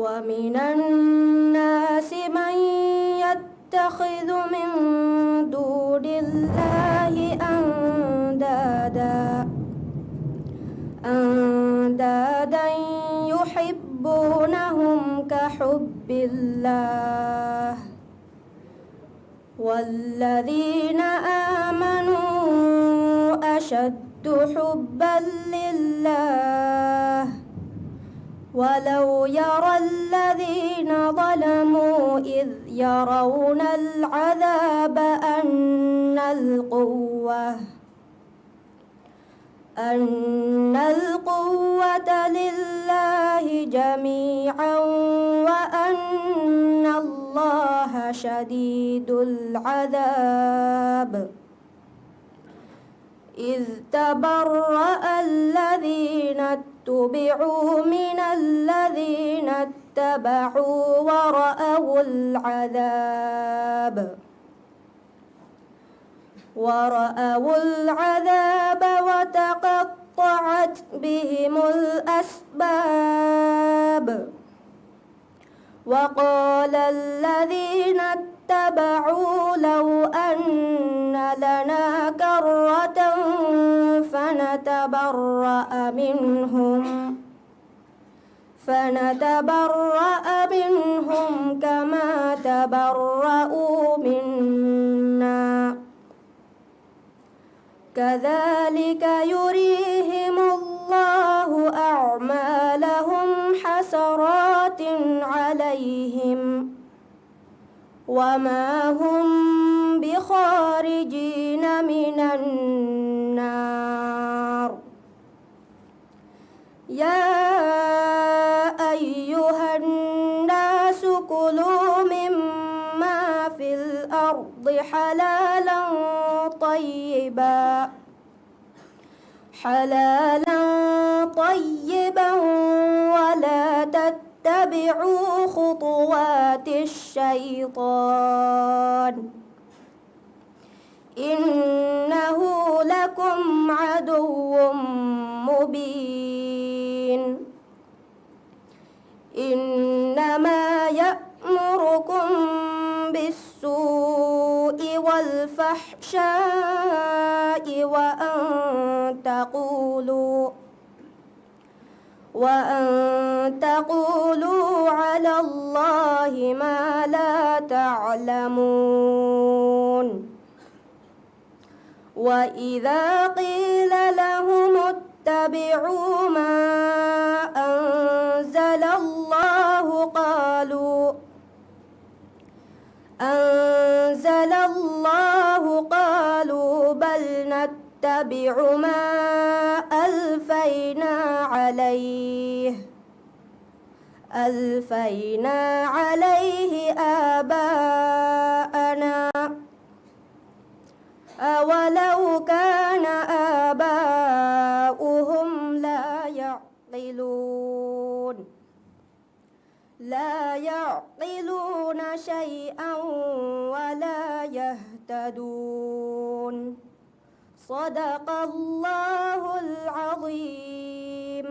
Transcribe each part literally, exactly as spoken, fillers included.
ومن الناس من يتخذ من دون الله أندادا، أندادا يحبونهم كحب الله، والذين آمنوا أشد حبا لله، ولو يرى الذين ظلموا إذ يرون العذاب أن القوة أن القوة لله جميعا وأن الله شديد العذاب. إذ تبرأ الذين اتبعوا من الذين اتبعوا ورأوا العذاب ورأوا العذاب وتقطعت بهم الأسباب. وقال الذين اتبعوا لو أن لنا كرة فنتبرأ منهم فنتبرأ منهم كما تبرأوا منا كذلك يريهم الله أعمالهم حسرات عليهم وما هم بخارجين من النار. يا أيها الناس كلوا مما في الأرض حلالا طيبا حلالا طيبا ولا تتبعوا خطوات الشيطان إنه لكم عدو مبين. إنما يأمركم بالسوء والفحشاء وأن تقولوا وأن تقولوا على الله ما لا تعلمون. وإذا قيل لهم اتبعوا ما أنزل الله قالوا أنزل الله قالوا بل نتبع ما ألفينا عليه ألفينا عليه آباءنا أولو كان آباؤهم لا يعقلون لا يعقلون شيئا ولا يهتدون. صدق الله العظيم.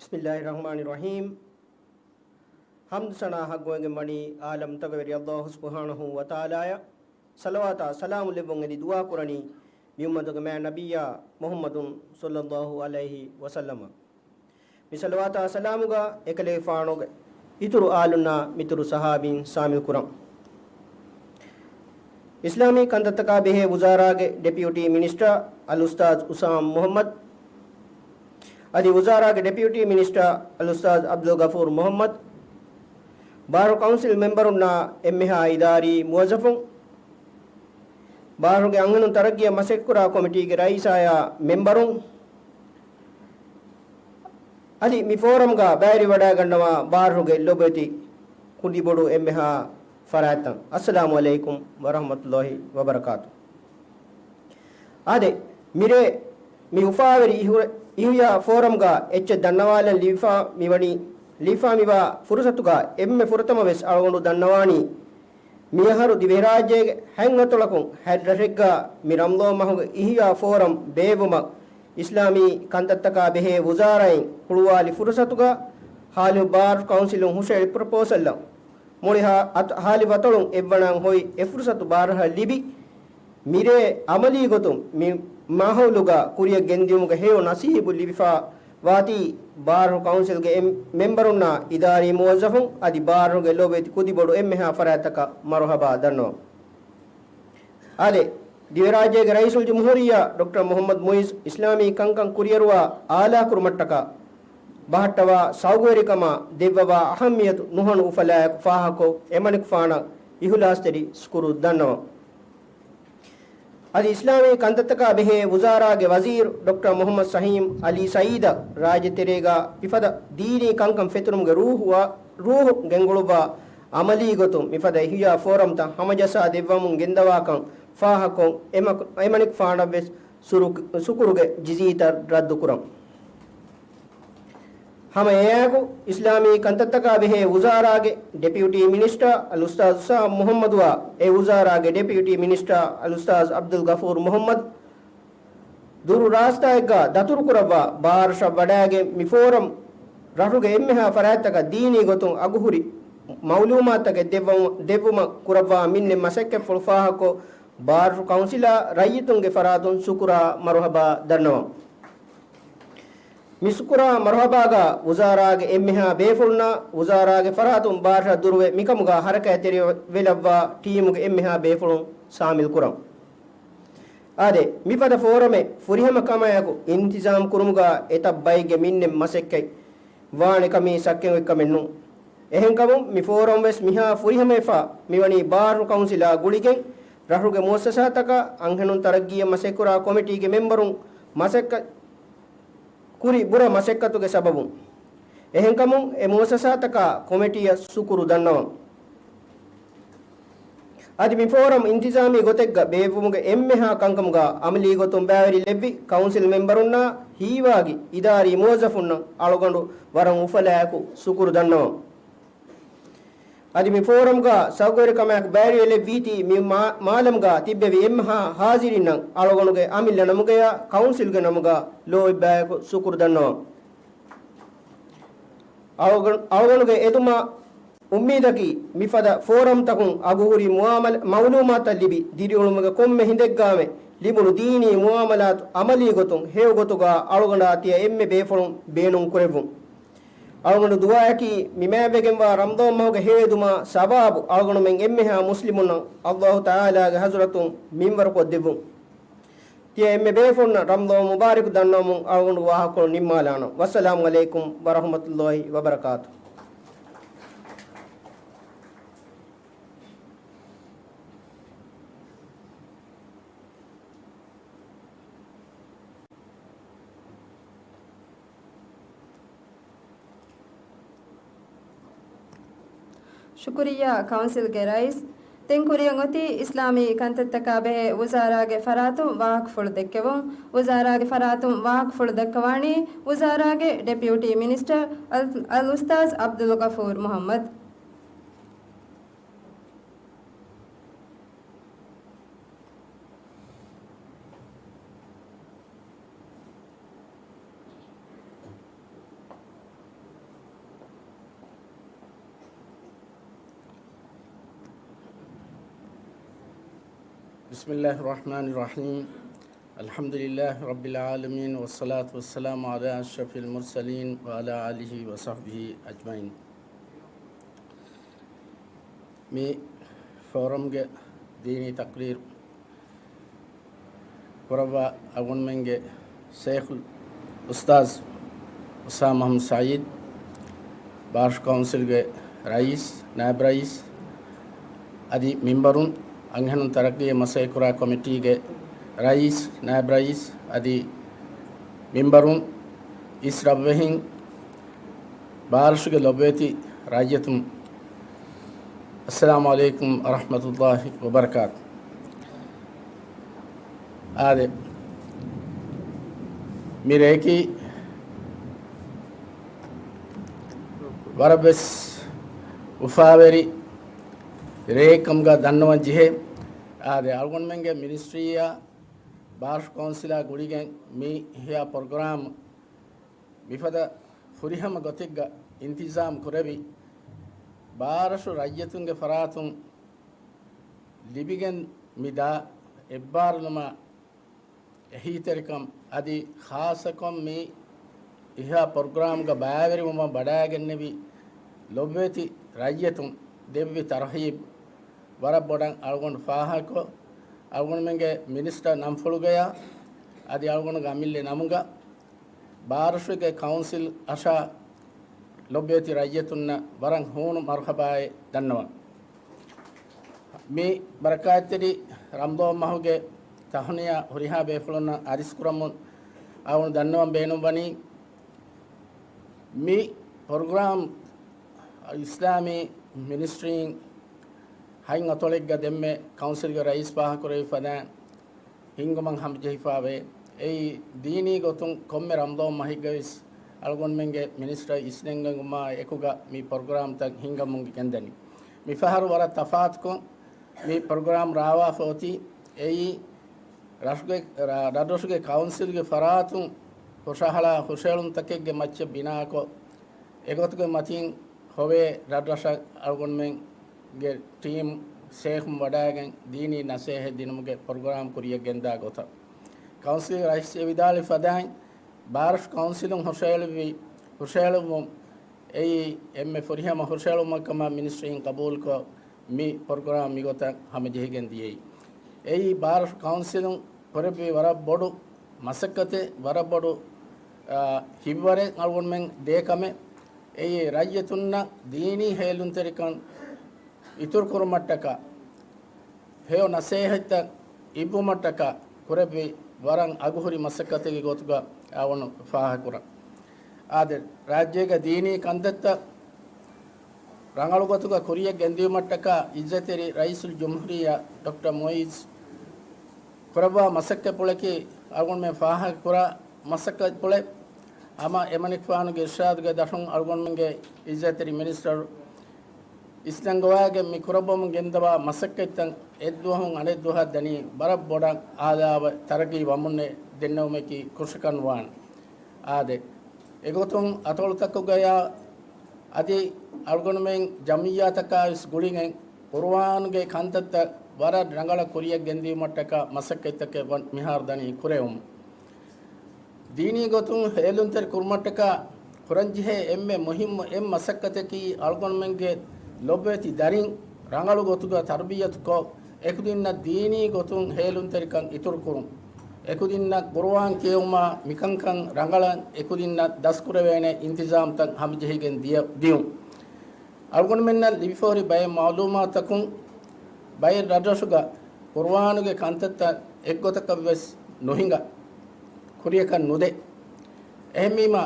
بسم الله الرحمن الرحيم. ޙަމްދު ސަނާ ޙައްޤުވެގެން ވަނީ ޢާލަމްތަކުގެ ވެރި ﷲ ސުބްޙާނަހޫ ވަތަޢާލާއަށް. ޞަލަވާތާ ސަލާމު ލެއްވުން އެދި ދުޢާ ކުރަނީ މި އުއްމަތުގެ މާތް ނަބިއްޔާ މުޙައްމަދު ޞައްލައްލާހު ޢަލައިހި ވަސައްލަމަށް. މި ޞަލަވާތާ ސަލާމުގަ އެކަލޭގެފާނުގެ އިތުރު އާލުންނާ މިތުރު ޞަޙާބީން ޝާމިލް ކުރަން. އިސްލާމީ ކަންތައްތަކާ ބެހޭ ވުޒާރާގެ ޑެޕިއުޓީ މިނިސްޓަރ އަލްއުސްތާޛް އުސާމް މުޙައްމަދު، އަދި ވުޒާރާގެ ޑެޕިއުޓީ މިނިސްޓަރ އަލްއުސްތާޛް ޢަބްދުލްޣަފޫރު މުޙައްމަދު، ބާރު ކައުންސިލް މެމްބަރުންނާ އެންމެހާ އިދާރީ މުވައްޒަފުން، ބާރުގެ އަންހެނުން ތަރައްގީއަށް މަސައްކަތްކުރާ ކޮމިޓީގެ ރައީސާޔާ މެމްބަރުން، އަދި މި ފޯރަމްގަ ބައިވެރިވަޑައިގަންނަވާ ބާރުގެ ލޮބުވެތި ކުދިބޮޑު އެންމެހާ ފަރާތްތައް. އައްސަލާމު ޢަލައިކުމް ވަރަޙްމަތުﷲި ވަބަރަކާތު. އާދެ، މިރޭ މި އުފާވެރި އިހު-، އިހުޔާ ފޯރަމްގަ އެއްޗެއް ދަންނަވާލަން ލިބިފާ މިވަނީ، ލިބިފާ މިވާ ފުރުސަތުގަ އެންމެ ފުރަތަމަ ވެސް އަޅުގަނޑު ދަންނަވާނީ، މިއަހަރު ދިވެހިރާއްޖޭގެ ހަތް އަތޮޅަކުން ހަތް ރަށެއްގަ މި ރަމަޟާން މަހުގެ އިހުޔާ ފޯރަމް ބޭއްވުމަށް އިސްލާމީ ކަންތައްތަކާ ބެހޭ ވުޒާރާއިން ހުޅުވާލި ފުރުސަތުގަ ހާލި ބާރު ކައުންސިލުން ހުށައެޅި ޕްރޮޕޯސަލްއަށް މުޅި ހާ-، އަތް-، ހާލި އަތޮޅުން އެއްވަނައަށް ހޮވި އެ ފުރުސަތު ބާރަށަށް ލިބި، މިރޭ އަމަލީ ގޮތުން މި މާހައުލުގަ ކުރިއަށް ގެންދިއުމުގެ ހެޔޮ ނަސީބު ލިބިފާ ވާތީ ބާރު ކައުންސިލްގެ އެ މެމްބަރުންނާ އިދާރީ މުވައްޒަފުން އަދި ބާރުގެ ލޯބިވެތި ކުދިބޮޑު އެންމެހާ ފަރާތްތަކަށް މަރުޙަބާ ދަންނަވަން. އާދެ، ދިވެރާއްޖޭގެ ރައީސުލްޖުމްހޫރިއްޔާ ޑޮކްޓަރ މުޙައްމަދު މުޢިއްޒު އިސްލާމީ ކަންކަން ކުރިއަރުވާ އާލާކުރުމަށްޓަކާ ބަހައްޓަވާ ސައުގުވެރިކަމާ ދެއްވަވާ އަހައްމިޔަތު ނުހަނު އުފަލާއެކު ފާހަގަކޮށް، އެމަނިކުފާނަށް އިހުލާސްތެރި ޝުކުރު ދަންނަވަން. އަދި އިސްލާމީ ކަންތައްތަކާ ބެހޭ ވުޒާރާގެ ވަޒީރު ޑޮކްޓަރ މުޙައްމަދު ޝަހީމް ޢަލީ ސަޢީދަށް ރާއްޖެތެރޭގަ މިފަދަ ދީނީ ކަންކަން ފެތުރުމުގެ ރޫޙު ވާ-، ރޫޙު ގެންގުޅުއްވާ އަމަލީ ގޮތުން މިފަދަ އިޙްޔާ ފޯރަމްތައް ހަމަޖައްސާ ދެއްވަމުން ގެންދަވާކަން ފާހަގަކޮށް، އެމަ-، އެމަނިކުފާނަށްވެސް ސުރު-، ޝުކުރުގެ ޖިޒީތައް ރައްދުކުރަން. ހަމަ އެއާއެކު، އިސްލާމީ ކަންތައްތަކާ ބެހޭ ވުޒާރާގެ ޑެޕިއުޓީ މިނިސްޓާ އަލްއުސްތާޛު ސާމް މުޙައްމަދުއާ، އެ ވުޒާރާގެ ޑެޕިއުޓީ މިނިސްޓާ އަލްއުސްތާޛު ޢަބްދުލްޣަފޫރު މުޙައްމަދު، ދުރު ރާސްތާއެއްގަ ދަތުރުކުރައްވާ، ބާރަށަށް ވަޑައިގެން މި ފޯރަމް ރަށުގެ އެންމެހާ ފަރާތްތަކަށް ދީނީ ގޮތުން އަގުހުރި މަޢުލޫމާތުތަކެއް ދެއްވަމު-، ދެއްވުމަށް ކުރައްވާ މިންނެ މަސައްކަތްފުޅު ފާހަގަކޮށް، ބާރު ކައުންސިލާ ރައްޔިތުންގެ ފަރާތުން ޝުކުރާ މަރުޙަބާ ދަންނަވަން. މި ޝުކުރާ މަރުޙަބާގަ ވުޒާރާގެ އެންމެހާ ބޭފުޅުންނާ، ވުޒާރާގެ ފަރާތުން ބާރަށަށް ދުރުވެ މިކަމުގަ ހަރަކާތްތެރިވެލައްވާ ޓީމުގެ އެންމެހާ ބޭފުޅުން ޝާމިލް ކުރަން. އާދެ، މިފަދަ ފޯރަމެއް ފުރިހަމަ ކަމާއެކު އިންތިޒާމް ކުރުމުގަ އެތައް ބައެއްގެ މިންނެއް މަސައްކަތް ވާނެ ކަމީ ޝައްކެއް އޮތް ކަމެއް ނޫން. އެހެންކަމުން މި ފޯރަމް ވެސް މިހާ ފުރިހަމަވެފަ މިވަނީ ބާރު ކައުންސިލާ ގުޅިގެން ރަށުގެ މުއައްސަސާތަކާ އަންހެނުން ތަރައްގީއަށް މަސައްކަތްކުރާ ކޮމިޓީގެ މެމްބަރުން މަސައްކަތް ކުރި ބުރަ މަސައްކަތުގެ ސަބަބުން. އެހެންކަމުން އެ މުއައްސަސާތަކާ ކޮމިޓީއަށް ޝުކުރު ދަންނަވަން. އަދި މި ފޯރަމް އިންތިޒާމީ ގޮތެއްގަ ބޭއްވުމުގެ އެންމެހާ ކަންކަމުގަ އަމަލީ ގޮތުން ބައިވެރި ލެއްވި ކައުންސިލް މެމްބަރުންނާ ހީވާގި އިދާރީ މުވައްޒަފުންނަށް އަޅުގަނޑު ވަރަށް އުފަލާއެކު ޝުކުރު ދަންނަވަން. އަދި މި ފޯރަމްގަ ސައުގުވެރިކަމާއެކު ބައިވެރިވެލެއްވީތީ މި މާ-، މާލަމްގަ ތިއްބެވި އެންމެހާ ހާޒިރިންނަށް އަޅުގަނޑުގެ އަމިއްލަ ނަމުގަޔާ ކައުންސިލްގެ ނަމުގަ ލޯތްބާއެކު ޝުކުރު ދަންނަވަން. އަޅުގަނޑު-، އަޅުގަނޑުގެ އެދުމާ އުއްމީދަކީ، މިފަދަ ފޯރަމްތަކުން އަގުހުރި މުއާމަލަ-، މައުލޫމާތަށް ލިބި، ދިރިއުޅުމުގެ ކޮންމެ ހިނދެއްގާމެ ލިބުނު ދީނީ މުއާމަލާތު އަމަލީ ގޮތުން ހެޔޮ ގޮތުގަ އަޅުގަނޑާ ތިޔަ އެންމެ ބޭފުޅުން ބޭނުންކުރެއްވުން. އަޅުގަނޑު ދުޢާއަކީ، މި މާތްވެގެންވާ ރަމަޟާން މަހުގެ ހެޔޮއެދުމާ ސަވާބު އަޅުގަނޑުމެން އެންމެހާ މުސްލިމުންނަށް ﷲ ތަޢާލާގެ ޙަޟްރަތުން މިންވަރުކޮށްދެއްވުން. ތިޔަ އެންމެ ބޭފުޅުންނަށް ރަމަޟާން މުބާރަކު ދަންނަވަމުން އަޅުގަނޑު ވާހަކަކޮޅު ނިންމާލާނަން. ވައްސަލާމު ޢަލައިކުމް ވަރަޙްމަތުﷲި ވަބަރަކާތު. ޝުކުރިއްޔާ ކައުންސިލްގެ ރައީސް. ދެން ކުރިއަށް އޮތީ އިސްލާމީ ކަންތައްތަކާ ބެހޭ ވުޒާރާގެ ފަރާތުން ވާހަކަފުޅު ދެއްކެވުން. ވުޒާރާގެ ފަރާތުން ވާހަކަފުޅު ދައްކަވާނީ ވުޒާރާގެ ޑެޕިއުޓީ މިނިސްޓަރ އަލް-، އަލްއުސްތާޛް ޢަބްދުލްޣަފޫރު މުޙައްމަދު. بسم الله الرحمن الرحيم. الحمد لله رب العالمين، والصلاة والسلام على أشرف المرسلين وعلى آله وصحبه أجمعين. މި ފޯރަމްގެ ދީނީ ތަޤްރީރު ކުރައްވާ އަޅުގަނޑުމެންގެ ޝައިޚުލް އުސްތާޛް އުސާމް މުޙައްމަދު ސަޢީދު، ބާރު ކައުންސިލްގެ ރައީސް، ނާއިބް ރައީސް، އަދި މިންބަރުން، އަންހެނުން ތަރައްގީއަށް މަސައްކަތްކުރާ ކޮމިޓީގެ ރައީސް، ނާއިބް ރައީސް، އަދި މިންބަރުން، އިސް ރަށްވެހިން، ބާރަށުގެ ލޮބުވެތި ރައްޔިތުން، އައްސަލާމު ޢަލައިކުމް ވަރަޙްމަތުﷲި ވަބަރަކާތު. އާދެ، މި ރެއަކީ ވަރަށްވެސް އުފާވެރި ރެއެއްކަމުގަ ދަންނަވަން ޖެހޭ. އާދެ، އަޅުގަނޑުމެންގެ މިނިސްޓްރީއާ ބާރަށު ކައުންސިލާ ގުޅިގެން މި އިޙްޔާ ޕްރޮގްރާމް މިފަދަ ފުރިހަމަ ގޮތެއްގަ އިންތިޒާމް ކުރެވި، ބާރަށު ރައްޔިތުންގެ ފަރާތުން ލިބިގެން މި ދާ އެއްބާރުލުމާ އެހީތެރިކަން އަދި ޚާއްޞަކޮށް މި އިޙްޔާ ޕްރޮގްރާމްގަ ބައިވެރިވުމަށް ވަޑައިގެންނެވި ލޮބުވެތި ރައްޔިތުން ދެއްވި ތަރުޙީބް ވަރަށް ބޮޑަށް އަޅުގަނޑު ފާހަގަކޮށް، އަޅުގަނޑުމެންގެ މިނިސްޓަރ ނަންފުޅުގަޔާ އަދި އަޅުގަނޑުގެ އަމިއްލަ ނަމުގަ ބާރަށުގެ ކައުންސިލް އަށާ ލޮބުވެތި ރައްޔިތުންނަށް ވަރަށް ހޫނު މަރުޙަބާއެއް ދަންނަވަން. މި ބަރަކާތްތެރި ރަމަޟާން މަހުގެ ތަހުނިޔާ ހުރިހާ ބޭފުޅުންނަށް އަރިސްކުރަމުން އަޅުގަނޑު ދަންނަވަން ބޭނުންވަނީ، މި ޕްރޮގްރާމް އިސްލާމީ މިނިސްޓްރީން ހަތް އަތޮޅެއްގަ ދެންމެ ކައުންސިލްގެ ރައީސް ފާހަގަކުރެއްވި ފަދައިން ހިންގުމަށް ހަމަޖެހިފައިވޭ. އެއީ ދީނީ ގޮތުން ކޮންމެ ރަމަޟާން މަހެއްގަވެސް އަޅުގަނޑުމެންގެ މިނިސްޓަރ އިސްނެންގެންވުމާ އެކުގަ މި ޕްރޮގްރާމްތައް ހިންގަމުން ގެންދަނީ. މިފަހަރު ވަރަށް ތަފާތުކޮށް މި ޕްރޮގްރާމް ރާވާފަ އޮތީ. އެއީ ރަށުގެ، ރަށްރަށުގެ ކައުންސިލްގެ ފަރާތުން ހުށަހަޅާ ހުށަހެޅުންތަކެއްގެ މައްޗަށް ބިނާކޮށް، އެގޮތުގެ މަތިން ހޮވޭ ރަށްރަށަށް އަޅުގަނޑުމެންގެ ޓީމް ޝޭޚުން ވަޑައިގެން ދީނީ ނަސޭހަތް ދިނުމުގެ ޕްރޮގްރާމް ކުރިޔަށް ގެންދާ ގޮތަށް. ކައުންސިލް ރައީސް އެ ވިދާޅުވި ފަދައިން، ބާރަށު ކައުންސިލުން ހުށަހެޅުއްވި ހުށަހެޅުއްވުން އެއީ އެންމެ ފުރިހަމަ ހުށަހެޅުމަކަމަށް މިނިސްޓްރީން ޤަބޫލުކޮށް، މި ޕްރޮގްރާމް މިގޮތަށް ހަމަޖެހިގެން ދިޔައީ. އެއީ ބާރަށު ކައުންސިލުން ކުރެއްވި ވަރަށް ބޮޑު މަސައްކަތެއް، ވަރަށް ބޮޑު، އާ، ހިތްވަރެއް އަޅުގަނޑުމެން ދޭ ކަމެއް. އެއީ ރައްޔިތުންނަށް ދީނީ ހޭލުންތެރިކަން އިތުރުކުރުމަށްޓަކާ، ހެޔޮ ނަސޭހަތްތައް އިއްވުމަށްޓަކާ ކުރެއްވި ވަރަށް އަގުހުރި މަސައްކަތެއްގެ ގޮތުގަ އަޅުގަނޑު ފާހަގަކުރަން. އާދެ، ރާއްޖޭގެ ދީނީ ކަންތައްތައް ރަނގަޅު ގޮތުގަ ކުރިޔަށް ގެންދިއުމަށްޓަކާ އިއްޒަތްތެރި ރައީސުލްޖުމްހޫރިއްޔާ ޑޮކްޓަރ މުއިއްޒު ކުރައްވާ މަސައްކަތްޕުޅަކީ އަޅުގަނޑުމެން ފާހަގަކުރާ މަސައްކަތްޕުޅެއް. ހަމަ އެމަނިކުފާނުގެ އިރްޝާދުގެ ދަށުން އަޅުގަނޑުމެންގެ އިއްޒަތްތެރި މިނިސްޓަރު އިސްނަންގަވާގެން މި ކުރައްވަމުން ގެންދަވާ މަސައްކަތްތައް އެއްދުވަހުން އަނެއްދުވަހަށް ދަނީ ވަރަށް ބޮޑަށް އާލާވެ ތަރައްގީ ވަމުންނޭ ދެންނެވުމަކީ ކުށަކަށް ނުވާނެ. އާދެ، އެގޮތުން އަތޮޅުތަކުގަޔާ އަދި އަޅުގަނޑުމެން ޖަމްޢިއްޔާތަކާ ވެސް ގުޅިގެން ޤުރުއާންގެ ކަންތައްތައް ވަރަށް ރަނގަޅަށް ކުރިޔަށް ގެންދިއުމަށްޓަކާ މަސައްކަތްތަކެއް ވަން މިހާރު ދަނީ ކުރެވުމުން. ދީނީ ގޮތުން ހޭލުންތެރި ކުރުމަށްޓަކާ ކުރަންޖެހޭ އެންމެ މުހިއްމު އެއް މަސައްކަތަކީ އަޅުގަނޑުމެންގެ ލޮބުވެތި ދަރިން ރަނގަޅު ގޮތުގަ ތަރުބިއްޔަތުކޮށް، އެކުދިންނަށް ދީނީ ގޮތުން ހޭލުންތެރިކަން އިތުރުކުރުން. އެކުދިންނަށް ޤުރުއާން ކިޔެވުމާ މިކަންކަން ރަނގަޅަށް އެކުދިންނަށް ދަސްކުރެވޭނެ އިންތިޒާމްތައް ހަމަޖެހިގެން ދިޔަ، ދިޔުން. އަޅުގަނޑުމެންނަށް ލިބިފަހުރި ބައެއް މަޢުލޫމާތަކުން ބައެއް ރަށްރަށުގަ ޤުރުއާނުގެ ކަންތައްތައް އެއްގޮތަކަށްވެސް ނުހިނގާ، ކުރިޔަކަށް ނުދޭ. އެހެންވީމާ،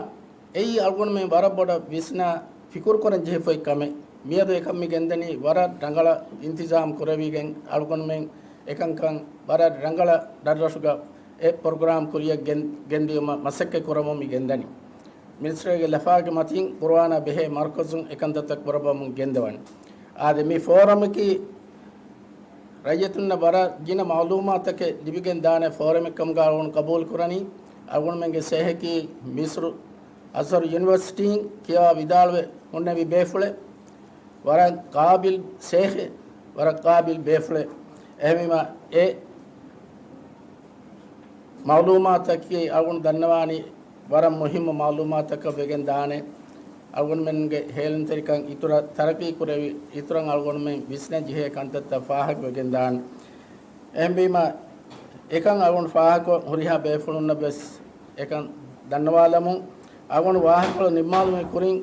އެއީ އަޅުގަނޑުމެން ވަރަށް ބޮޑަށް ވިސްނާ ފިކުރުކުރަން ޖެހިފައި ކަމެއް. މިއަދު އެކަން މި ގެންދަނީ ވަރަށް ރަނގަޅަށް އިންތިޒާމް ކުރެވިގެން އަޅުގަނޑުމެން އެކަންކަން ވަރަށް ރަނގަޅަށް ރަށްރަށުގަ އެ ޕްރޮގްރާމް ކުރިޔަށް ގެން، ގެންދިޔުމަށް މަސައްކަތް ކުރަމުން މި ގެންދަނީ. މިނިސްޓްރީގެ ލަފާގެ މަތިން ޤުރުއާނާ ބެހޭ މަރުކަޒުން އެކަންތައްތައް ކުރައްވަމުން ގެންދަވަން. އާދެ، މި ފޯރަމަކީ ރައްޔިތުންނަށް ވަރަށް ގިނަ މަޢުލޫމާތަކެއް ލިބިގެން ދާނެ ފޯރަމެއް ކަމުގަ އަޅުގަނޑު ޤަބޫލު ކުރަނީ. އަޅުގަނޑުމެންގެ ޝޭޚަކީ މިޞްރު އަޒްހަރު ޔުނިވަރސިޓީން ކިޔަވާ ވިދާޅުވެ ހުންނެވި ބޭފުޅެއް. ވަރަށް ޤާބިލް ޝޭޚެއް، ވަރަށް ޤާބިލް ބޭފުޅެއް. އެހެންވީމާ، އެ މަޢުލޫމާތަކީ އަޅުގަނޑު ދަންނަވާނީ ވަރަށް މުހިއްމު މަޢުލޫމާތަކަށް ވެގެން ދާނެ. އަޅުގަނޑުމެންގެ ހޭލުންތެރިކަން އިތުރަށް ތަރައްޤީ ކުރެވި، އިތުރަށް އަޅުގަނޑުމެން ވިސްނަން ޖެހޭ ކަންތައްތައް ފާހަގަ ވެގެން ދާނެ. އެހެންވީމާ، އެކަން އަޅުގަނޑު ފާހަގަކޮށް ހުރިހާ ބޭފުޅުންނަށް ވެސް އެކަން ދަންނަވާލަމުން، އަޅުގަނޑު ވާހަކަކޮޅު ނިންމާލުމުގެ ކުރިން،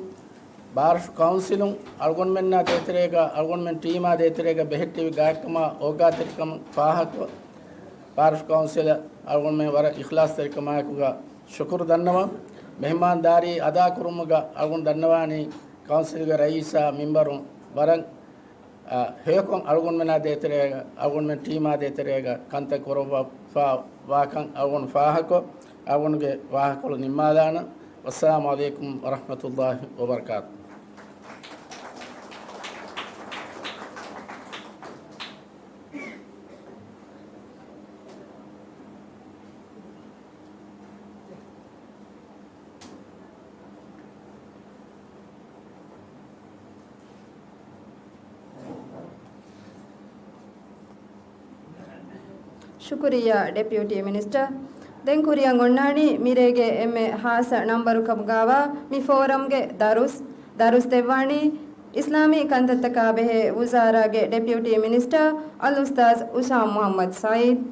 ބާރަށު ކައުންސިލުން އަޅުގަނޑުމެންނާ ދޭތެރޭގަ، އަޅުގަނޑުމެން ޓީމާ ދޭތެރޭގަ ބެހެއްޓެވި ގާތްކަމާ އޯގާތެރިކަމުން ފާހަގަކޮށް، ބާރަށު ކައުންސިލަށް އަޅުގަނޑުމެން ވަރަށް އިޚްލާޞްތެރިކަމާއެކުގަ ޝުކުރު ދަންނަވަން. މެހެމާންދާރީ އަދާކުރުމުގަ އަޅުގަނޑު ދަންނަވާނީ ކައުންސިލްގެ ރައީސާ މެމްބަރުން ވަރަށް އާ، ހެޔޮކޮށް އަޅުގަނޑުމެނާ ދޭތެރޭގަ، އަޅުގަނޑުމެން ޓީމާ ދޭތެރޭގަ ކަންތައް ކުރައްވާފާ ވާކަން އަޅުގަނޑު ފާހަގަކޮށް، އަޅުގަނޑުގެ ވާހަކަކޮޅު ނިންމާލާނަން. ވައްސަލާމު ޢަލައިކުމް ވަރަޙްމަތުﷲި ވަބަރަކާތު. ޝުކުރިއްޔާ ޑެޕިއުޓީ މިނިސްޓަރ. ދެން ކުރިއަށް އޮންނާނީ މިރޭގެ އެންމެ ހާއްސަ ނަންބަރުކަމުގާވާ މި ފޯރަމްގެ ދަރުސް، ދަރުސް ދެއްވާނީ އިސްލާމީ ކަންތައްތަކާ ބެހޭ ވުޒާރާގެ ޑެޕިއުޓީ މިނިސްޓަރ އަލްއުސްތާޛް އުސާމް މުޙައްމަދު ސަޢީދު.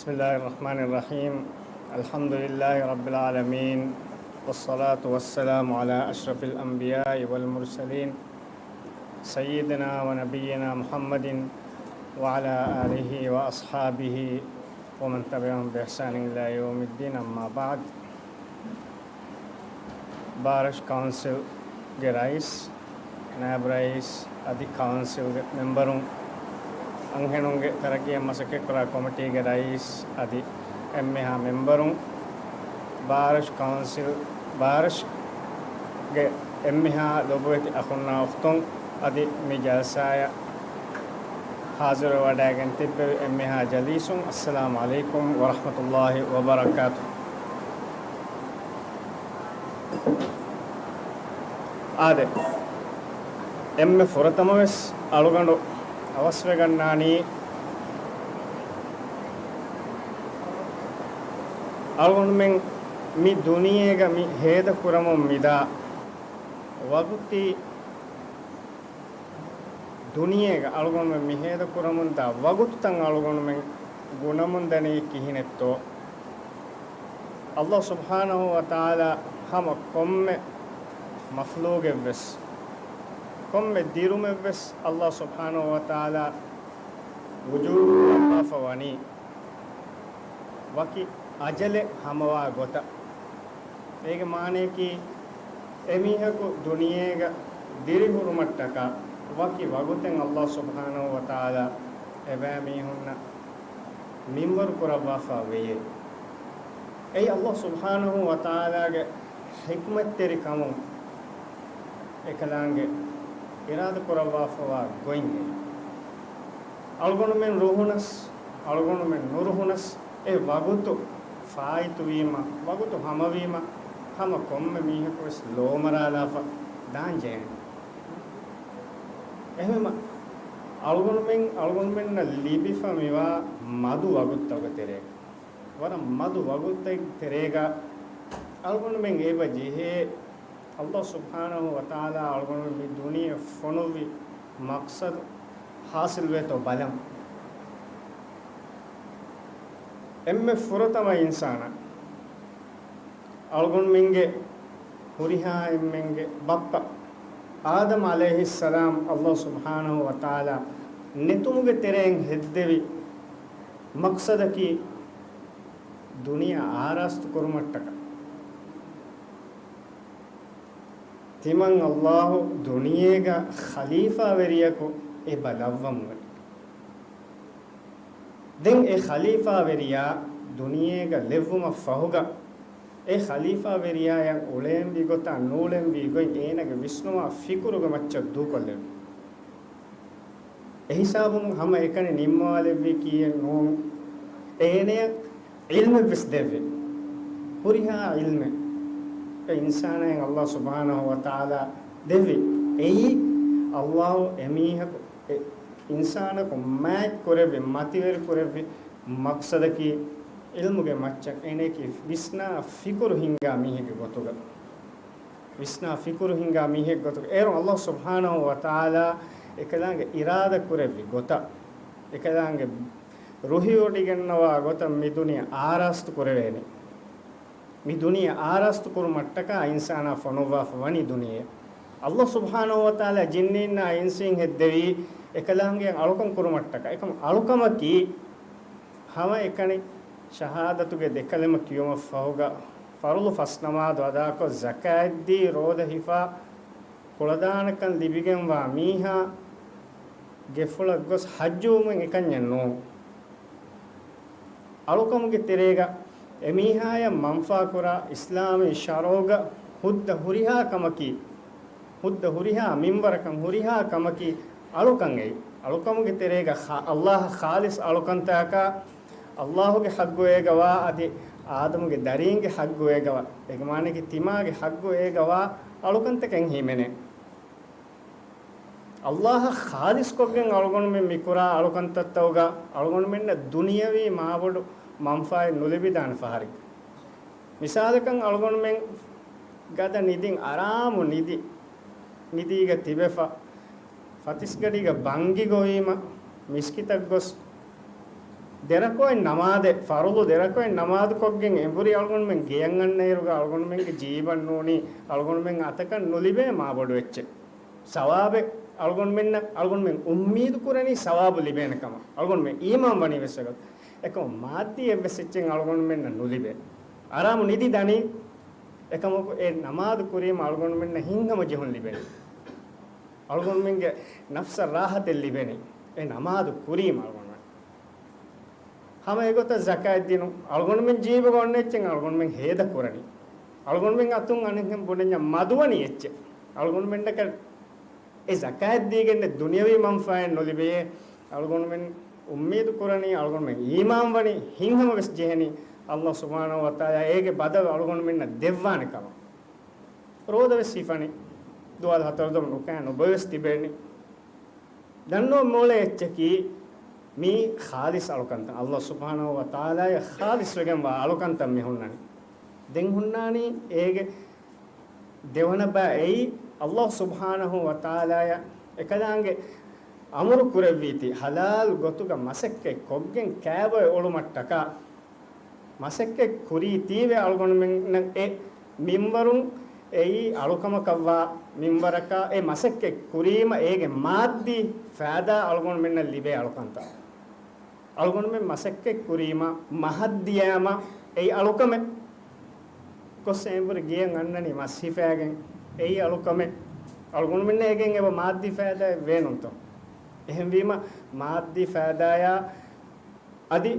بسم الله الرحمن الرحيم. الحمد لله رب العالمين، والصلاة والسلام على أشرف الأنبياء والمرسلين، سيدنا ونبينا محمد وعلى آله وأصحابه ومن تبعهم بإحسان إلى يوم الدين، أما بعد. ބާރަށު ކައުންސިލްގެ ރައީސް، ނާއިބު ރައީސް އަދި ކައުންސިލްގެ މެމްބަރުން، އަންހެނުންގެ ތަރައްގީއަށް މަސައްކަތްކުރާ ކޮމިޓީގެ ރައީސް އަދި އެންމެހާ މެމްބަރުން، ބާރަށު ކައުންސިލް، ބާރަށުގެ އެންމެހާ ލޮބުވެތި އަޚުންނާ އުޚްތުން، އަދި މި ޖަލްސާއަށް ހާޒިރުވެވަޑައިގެން ތިއްބެވި އެންމެހާ ޖަލީސުން، އައްސަލާމު ޢަލައިކުމް ވަރަޙްމަތުﷲި ވަބަރަކާތު. އާދެ، އެންމެ ފުރަތަމަވެސް އަޅުގަނޑު އަވަސްވެގަންނާނީ، އަޅުގަނޑުމެން މި ދުނިޔޭގަ މި ހޭދަކުރަމުން މިދާ ވަގުތީ، ދުނިޔޭގަ އަޅުގަނޑުމެން މި ހޭދަކުރަމުންދާ ވަގުތުތައް އަޅުގަނޑުމެން ގުނަމުން ދަނީ ކިހިނެއްތޯ؟ ﷲ ސުބްޙާނަހޫ ވަތަޢާލާ ހަމަ ކޮންމެ މަޚްލޫގެއްވެސް، ކޮންމެ ދިރުމެއްވެސް ﷲ ސުބްޙާނަހޫ ވަތަޢާލާ ވުޖޫދު ކުރައްވާފަ ވަނީ ވަކި އަޖަލެއް ހަމަވާ ގޮތަށް. އޭގެ މާނަޔަކީ، އެމީހަކު ދުނިޔޭގަ ދިރިހުރުމަށްޓަކާ ވަކި ވަގުތެއް ﷲ ސުބްޙާނަހޫ ވަތަޢާލާ އެބައިމީހުންނަށް މިންވަރު ކުރައްވާފަ ވެޔޭ. އެއީ ﷲ ސުބްޙާނަހޫ ވަތަޢާލާގެ ޙިކްމަތްތެރިކަމުން އެކަލާނގެ އިރާދަ ކުރައްވާފަވާ ގޮތް. އަޅުގަނޑުމެން ރުހުނަސް، އަޅުގަނޑުމެން ނުރުހުނަސް، އެ ވަގުތު ފާއިތުވީމަ، ވަގުތު ހަމަވީމަ، ހަމަ ކޮންމެ މީހަކުވެސް ލޯމަރާލާފަ ދާން ޖެހޭނެ. އެހެންވީމަ، އަޅުގަނޑުމެން، އަޅުގަނޑުމެންނަށް ލިބިފަ މިވާ މަދު ވަގުތުތަކުގެ ތެރޭގަ، ވަރަށް މަދު ވަގުތެއް ތެރޭގަ އަޅުގަނޑުމެން އެބަ ޖެހޭ، ﷲ ސުބްޙާނަހޫ ވަތަޢާލާ އަޅުގަނޑު މި ދުނިޔެ ފޮނުއްވި މަޤްޞަދު ޙާޞިލްވޭތޯ ބަލަން. އެންމެ ފުރަތަމަ އިންސާނާ، އަޅުގަނޑުމެންގެ ހުރިހާ އެންމެންގެ ބައްޕަ އާދަމް ޢަލައިހިއްސަލާމް ﷲ ސުބްޙާނަހޫ ވަތަޢާލާ ނެތުމުގެ ތެރެއިން ހެއްދެވި މަޤްޞަދަކީ ދުނިޔެ އާރާސްތު ކުރުމަށްޓަކާ. ތިމަން ﷲ ދުނިޔޭގަ ޚަލީފާވެރިޔަކު އެބަ ލައްވަމުން ވެ. ދެން އެ ޚަލީފާވެރިޔާ ދުނިޔޭގަ ލެއްވުމަށް ފަހުގަ، އެ ޚަލީފާވެރިޔާއަށް އުޅޭންވީ ގޮތާ ނޫޅެންވީ ގޮތް އޭނާގެ ވިސްނުމާ ފިކުރުގެ މައްޗަށް ދޫކޮށްލެވި. އެހިސާބުން ހަމަ އެކަނި ނިންމަވާލެއްވީކީއެއް ނޫން. އޭނަޔަށް ޢިލްމެއްވެސް ދެއްވި. ހުރިހާ ޢިލްމެއް އެ އިންސާނާއަށް ﷲ ސުބްޙާނަހޫ ވަތަޢާލާ ދެއްވި. އެއީ ﷲ އެމީހަކު އިންސާނަކު މާތް ކުރެއްވި، މަތިވެރި ކުރެއްވި މަޤްޞަދަކީ ޢިލްމުގެ މައްޗަށް އޭނައަކީ ވިސްނާ ފިކުރު ހިންގާ މީހެއްގެ ގޮތުގަ. ވިސްނާ ފިކުރު ހިންގާ މީހެއް ގޮތުގަ. އޭރު ﷲ ސުބްޙާނަހޫ ވަތަޢާލާ އެކަލާނގެ އިރާދަ ކުރެއްވި ގޮތަށް، އެކަލާނގެ ރުހިވޮޑިގަންނަވާ ގޮތަށް މި ދުނިޔެ އާރާސްތު ކުރެވޭނެ. މި ދުނިޔެ އާރާސްތު ކުރުމަށްޓަކާ އިންސާނާ ފޮނުއްވާފަ ވަނީ ދުނިޔެ. ﷲ ސުބްޙާނަހޫ ވަތަޢާލާ ޖިންނީންނާ އިންސީން ހެއްދެވީ އެކަލާނގެ އަޅުކަން ކުރުމަށްޓަކާ. އެކަމަ އަޅުކަމަކީ ހަމައެކަނި ޝަހާދަތުގެ ދެކަލިމަ ކިޔުމަށްފަހުގަ، ފަރުޟު ފަސް ނަމާދު އަދާކޮށް، ޒަކާތްދީ، ރޯދަ ހިފާ، ކުޅަދާނަކަން ލިބިގެންވާ މީހާ ގެފުޅަށް ގޮސް ޙައްޖުވުމެއް އެކަންޏެއް ނޫން. އަޅުކަމުގެ ތެރޭގަ އެމީހާޔަށް މަންފާކުރާ އިސްލާމީ ޝަރުޢުގަ ހުއްދަ ހުރިހާ ކަމަކީ، ހުއްދަ ހުރިހާ މިންވަރަކަށް ހުރިހާ ކަމަކީ އަޅުކަން އެއީ. އަޅުކަމުގެ ތެރޭގަ ޚާ-، ﷲ އަށް ޚާލިޞް އަޅުކަންތަކާ، ﷲ ގެ ޙައްޤު އޭގަވާ، އަދި އާދަމުގެ ދަރީންގެ ޙައްޤު އޭގަވާ، އޭގެ މާނައަކީ ތިމާގެ ޙައްޤު އޭގަވާ އަޅުކަންތަކެއް ހިމެނޭ. ﷲ އަށް ޚާލިޞްކޮށްގެން އަޅުގަނޑުމެން މިކުރާ އަޅުކަންތައްތަކުގަ އަޅުގަނޑުމެންނަށް ދުނިޔަވީ މާބޮޑު މަންފާއެއް ނުލިބިދާނެ ފަހަރެއް. މިސާލަކަށް އަޅުގަނޑުމެން ގަދަ ނިދިން އަރާމު ނިދި، ނިދީގަ ތިބެފަ، ފަތިސްގަޑީގަ ބަންގި ގޮވީމަ، މިސްކިތަށް ގޮސް ދެރަކުޢަތް ނަމާދެއް، ފަރުޟު ދެރަކުޢަތް ނަމާދުކޮށްގެން އެނބުރި އަޅުގަނޑުމެން ގެޔަށް އަންނައިރުގަ އަޅުގަނޑުމެންގެ ޖީބަށް ނޫނީ އަޅުގަނޑުމެން އަތަކަށް ނުލިބޭ މާބޮޑު އެއްޗެއް. ސަވާބެއް އަޅުގަނޑުމެންނަށް، އަޅުގަނޑުމެން އުއްމީދު ކުރަނީ ސަވާބު ލިބޭނެ ކަމަށް. އަޅުގަނޑުމެން އީމާން ވަނީ ވެސް އެގޮތަށް. އެކަމަ މާއްދީ އެއްވެސް އެއްޗެއް އަޅުގަނޑުމެންނަށް ނުލިބޭ. އަރާމު ނިދި ދަނީ، އެކަމަކު އެ ނަމާދު ކުރީމަ އަޅުގަނޑުމެންނަށް ހިތްހަމަޖެހުން ލިބެނީ. އަޅުގަނޑުމެންގެ ނަފްސަށް ރާޙަތެއް ލިބެނީ. އެ ނަމާދު ކުރީމަ އަޅުގަނޑުމެން. ހަމަ އެގޮތަށް ޒަކާތް ދިނުން. އަޅުގަނޑުމެން ޖީބުގަ އޮންނަ އެއްޗެއް އަޅުގަނޑުމެން ހޭދަ ކުރަނީ. އަޅުގަނޑުމެން އަތުން އަނެއްހެން ބުނަންޏާ މަދުވަނީ އެއްޗެއް. އަޅުގަނޑުމެންނަކަށް އެ ޒަކާތް ދީގެންނެއް ދުނިޔަވީ މަންފާއެއް ނުލިބެޔޭ. އަޅުގަނޑުމެން އުއްމީދު ކުރަނީ، އަޅުގަނޑުމެން އީމާން ވަނީ، ހިތްހަމަ ވެސް ޖެހެނީ، ﷲ ސުބްޙާނަހޫ ވަތަޢާލާ އޭގެ ބަދަލު އަޅުގަނޑުމެންނަށް ދެއްވާނެ ކަމަށް. ރޯދަ ވެސް ހިފަނީ، ދުވާލު ހަތަރު ދޮމު ނުކާ ނުބޮއި ވެސް ތިބޭނީ. ދަންނަވަން މިއުޅޭ އެއްޗަކީ، މީ ޚާލިޞް އަޅުކަންތައް، ﷲ ސުބްޙާނަހޫ ވަތަޢާލާޔަށް ޚާލިޞް ވެގެންވާ އަޅުކަންތައް މި ހުންނަނީ. ދެން ހުންނާނީ އޭގެ ދެވަނަ ބައި އެއީ، ﷲ ސުބްޙާނަހޫ ވަތަޢާލާޔަށް އެކަލާނގެ އަމުރު ކުރެއްވީތީ، ޙަލާލު ގޮތުގަ މަސައްކަތް ކޮށްގެން ކައިބޮއެ އުޅުމަށްޓަކާ، މަސައްކަތް ކުރީތީވެ އަޅުގަނޑުމެންނަށް އެ މިންވަރުން އެއީ އަޅުކަމަކަށްވާ މިންވަރަކާ، އެ މަސައްކަތް ކުރީމަ އޭގެ މާއްދީ ފައިދާ އަޅުގަނޑުމެންނަށް ލިބޭ އަޅުކަންތައް. އަޅުގަނޑުމެން މަސައްކަތް ކުރީމަ، މަހަށް ދިޔާމަ، އެއީ އަޅުކަމެއް. ގޮސް އެނބުރި ގެޔަށް އަންނަނީ މަސް ހިފާގެން، އެއީ އަޅުކަމެއް. އަޅުގަނޑުމެންނަށް އޭގެން އެބަ މާއްދީ ފައިދާއެއް ވޭނުންތޯ؟ އެހެންވީމަ، މާއްދީ ފައިދާޔާ އަދި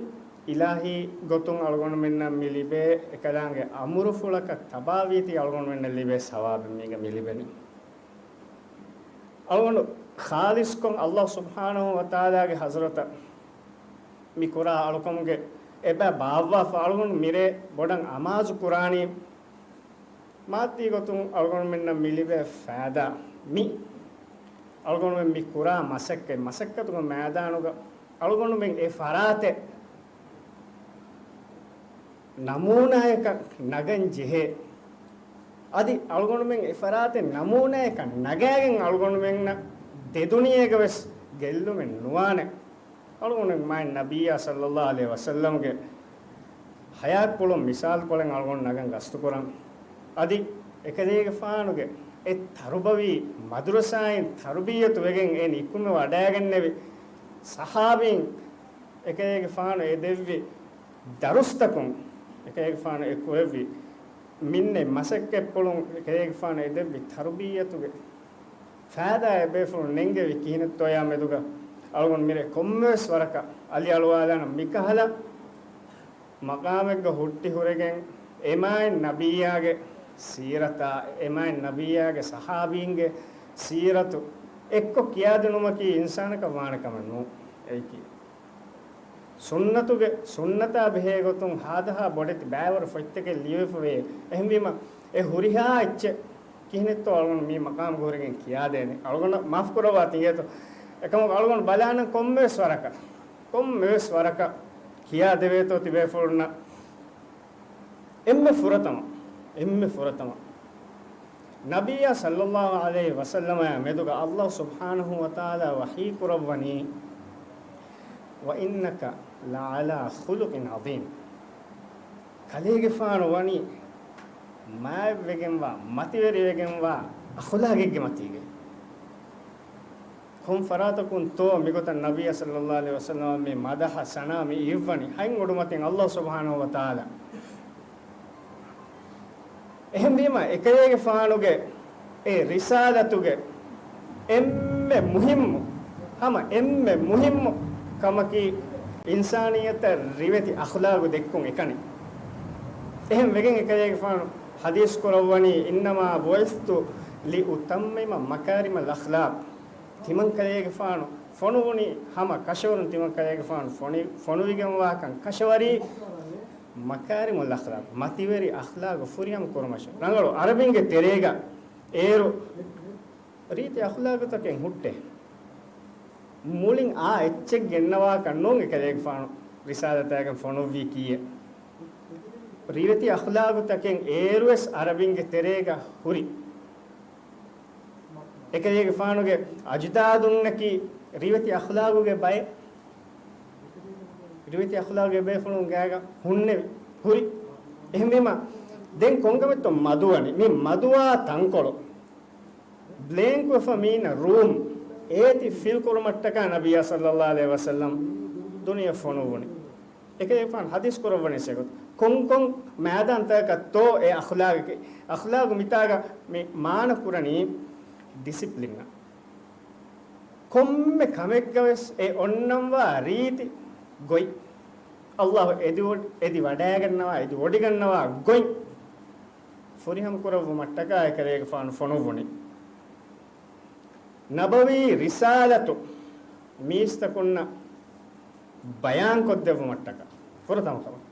އިލާހީ ގޮތުން އަޅުގަނޑުމެންނަށް މި ލިބޭ އެކަލާނގެ އަމުރުފުޅަކަށް ތަބާވީތީ އަޅުގަނޑުމެންނަށް ލިބޭ ސަވާބެއް މީގަ މި ލިބެނީ. އަޅުގަނޑު ޚާލިޞްކޮށް ﷲ ސުބްޙާނަހޫ ވަތަޢާލާގެ ޙަޟްރަތަށް މި ކުރާ އަޅުކަމުގެ އެބަ ބާއްވާފަ އަޅުގަނޑު މިރޭ ބޮޑަށް އަމާޒު ކުރާނީ، މާއްދީ ގޮތުން އަޅުގަނޑުމެންނަށް މި ލިބޭ ފައިދާ މި އަޅުގަނޑުމެން މި ކުރާ މަސައްކަތް، މަސައްކަތުގެ މައިދާނުގަ އަޅުގަނޑުމެން އެ ފަރާތެއް ނަމޫނާޔަކަށް ނަގަން ޖެހޭ. އަދި އަޅުގަނޑުމެން އެ ފަރާތެއް ނަމޫނާޔަކަށް ނަގާގެން އަޅުގަނޑުމެންނަށް ދެދުނިޔޭގަ ވެސް ގެއްލުމެއް ނުވާނެ. އަޅުގަނޑު މާތް ނަބިއްޔާ ޞައްލައްލާހު ޢަލައިހި ވަސައްލަމްގެ ޙަޔާތްޕުޅުން މިސާލުކޮޅެއް އަޅުގަނޑު ނަގަން ގަސްތުކުރަން. އަދި އެކަލޭގެފާނުގެ އެ ތަރުބަވީ މަދުރަސާއިން ތަރުބިއްޔަތު ވެގެން އެ ނިކުމެ ވަޑައިގެންނެވި ޞަޙާބީން އެކަލޭގެފާނު އެ ދެއްވި ދަރުސްތަކުން، އެކަލޭގެފާނު އެ ކުރެއްވި މިންނެ މަސައްކަތްޕުޅުން، އެކަލޭގެފާނު އެ ދެއްވި ތަރުބިއްޔަތުގެ ފައިދާ އެބޭފުޅުން ނެންގެވި ކިހިނެއްތޯޔާ މެދުގަ އަޅުގަނޑު މިރޭ ކޮންމެވެސް ވަރަކަށް އަލިއަޅުވާލާނަން. މިކަހަލަ މަޤާމެއްގަ ހުއްޓި ހުރެގެން އެ މާތް ނަބިއްޔާގެ ސީރަތާ، އެ މާތް ނަބިއްޔާގެ ޞަޙާބީންގެ ސީރަތު އެއްކޮށް ކިޔާދިނުމަކީ އިންސާނަކަށް ވާނެ ކަމެއް ނޫން. އެއީކީ ސުންނަތުގެ، ސުންނަތާ ބެހޭ ގޮތުން ހާދަހާ ބޮޑެތި ބައިވަރު ފޮތްތަކެއް ލިޔެފަވޭ. އެހެންވީމަ، އެ ހުރިހާ އެއްޗެއް ކިހިނެއްތޯ އަޅުގަނޑު މި މަޤާމުގަ ހުރެގެން ކިޔާދޭނެ. އަޅުގަނޑަށް މާފުކުރައްވާ ތިނގޭތޯ. އެކަމަކު އަޅުގަނޑު ބަލާނަން ކޮންމެވެސް ވަރަކަށް، ކޮންމެވެސް ވަރަކަށް ކިޔާދެވޭތޯ ތިބޭފުޅުންނަށް އެންމެ ފުރަތަމަ، އެންމެ ފުރަތަމަ ނަބިއްޔާ ޞައްލައްލާހު ޢަލައިހި ވަސައްލަމާ މެދުގަ އައްލާހު ސުބްޙާނަހު ވަތަޢާލާ ވަޙީ ކުރައްވަނީ، "وإنك لعلى خلق عظيم." ކަލޭގެފާނު ވަނީ މާތްވެގެންވާ، މަތިވެރިވެގެންވާ އަޚުލާގެއްގެ މަތީގައި. ކޮން ފަރާތަކުންތޯ މިގޮތަށް ނަބިއްޔާ ޞައްލައްލާހު ޢަލައިހި ވަސައްލަމަށް މި މަދަޙަ ސަނާ މި އިއްވަނީ ހަތް އުޑުމަތިން އައްލާހު ސުބްޙާނަހު ވަތަޢާލާ. އެހެންވީމަ، އެކަލޭގެފާނުގެ އެ ރިސާލަތުގެ އެންމެ މުހިއްމު، ހަމަ އެންމެ މުހިއްމު ކަމަކީ، އިންސާނިއްޔަތަށް ރިވެތި އަޚުލާގު ދެއްކުން އެކަނި. އެހެން ވެގެން އެކަލޭގެފާނު ޙަދީޘް ކުރައްވަނީ، "إنما بعثت لأتمم مكارم الأخلاق." ތިމަންކަލޭގެފާނު ފޮނުވުނީ، ހަމަ ކަށަވަރުން ތިމަންކަލޭގެފާނު ފޮނި-، ފޮނުވިގެންވާކަން ކަށަވަރީ، މަކާރިމުލް އަޚްލާޤް، މަތިވެރި އަޚްލާގު ފުރިހަމަ ކުރުމަށް. ރަނގަޅު ޢަރަބިންގެ ތެރޭގަ އޭރު ރީތި އަޚްލާގުތަކެއް ހުއްޓޭ. މުޅިން އާ އެއްޗެއް ގެންނަވާކަށް ނޫން އެކަލޭގެފާނު ރިސާލަތާގެން ފޮނުއްވީ ކީއެއް. ރީތި އަޚްލާގުތަކެއް އޭރުވެސް ޢަރަބިންގެ ތެރޭގަ ހުރި. އެކަލޭގެފާނުގެ އަޖުދާދުންނަކީ ރިވެތި އަޚްލާގުގެ ބައެއް، ރިވެތި އަޚްލާގުގެ ބޭފުޅުން ގާގަ ހުންނެވި ހުރި. އެހެންވީމަ، ދެން ކޮންކަމެއްތޯ މަދުވަނީ؟ މި މަދުވާ ތަންކޮޅު، ބްލޭންކް ވެފަ މީނަ ރޫމް، އޭތި ފިލް ކުރުމަށްޓަކާ ނަބިއްޔާ ޞައްލައްލާހު ޢަލައިހި ވަސައްލަމް ދުނިޔެ ފޮނުއްވުނީ. އެކަލޭގެފާނު ޙަދީޘް ކުރައްވަނީ އެގޮތަށް. ކޮންކޮން މައިދާންތަކަށްތޯ އެ އަޚްލާގަކީ؟ އަޚްލާގު މިތާގަ މި މާނަ ކުރަނީ ޑިސިޕްލިންއަށް. ކޮންމެ ކަމެއްގަވެސް އެ އޮންނަންވާ ރީތި ގޮތް، އައްލާހު އެދި ވޮޑި-، އެދި ވަޑައިގަންނަވާ، އެދި ވޮޑިގަންނަވާ ގޮތް ފުރިހަމަ ކުރައްވުމަށްޓަކާ އެކަލޭގެފާނު ފޮނުއްވުނީ. ނަބަވީ ރިސާލަތު މީސްތަކުންނަށް ބަޔާންކޮށްދެއްވުމަށްޓަކާ ފުރަތަމަ ކަމަށް،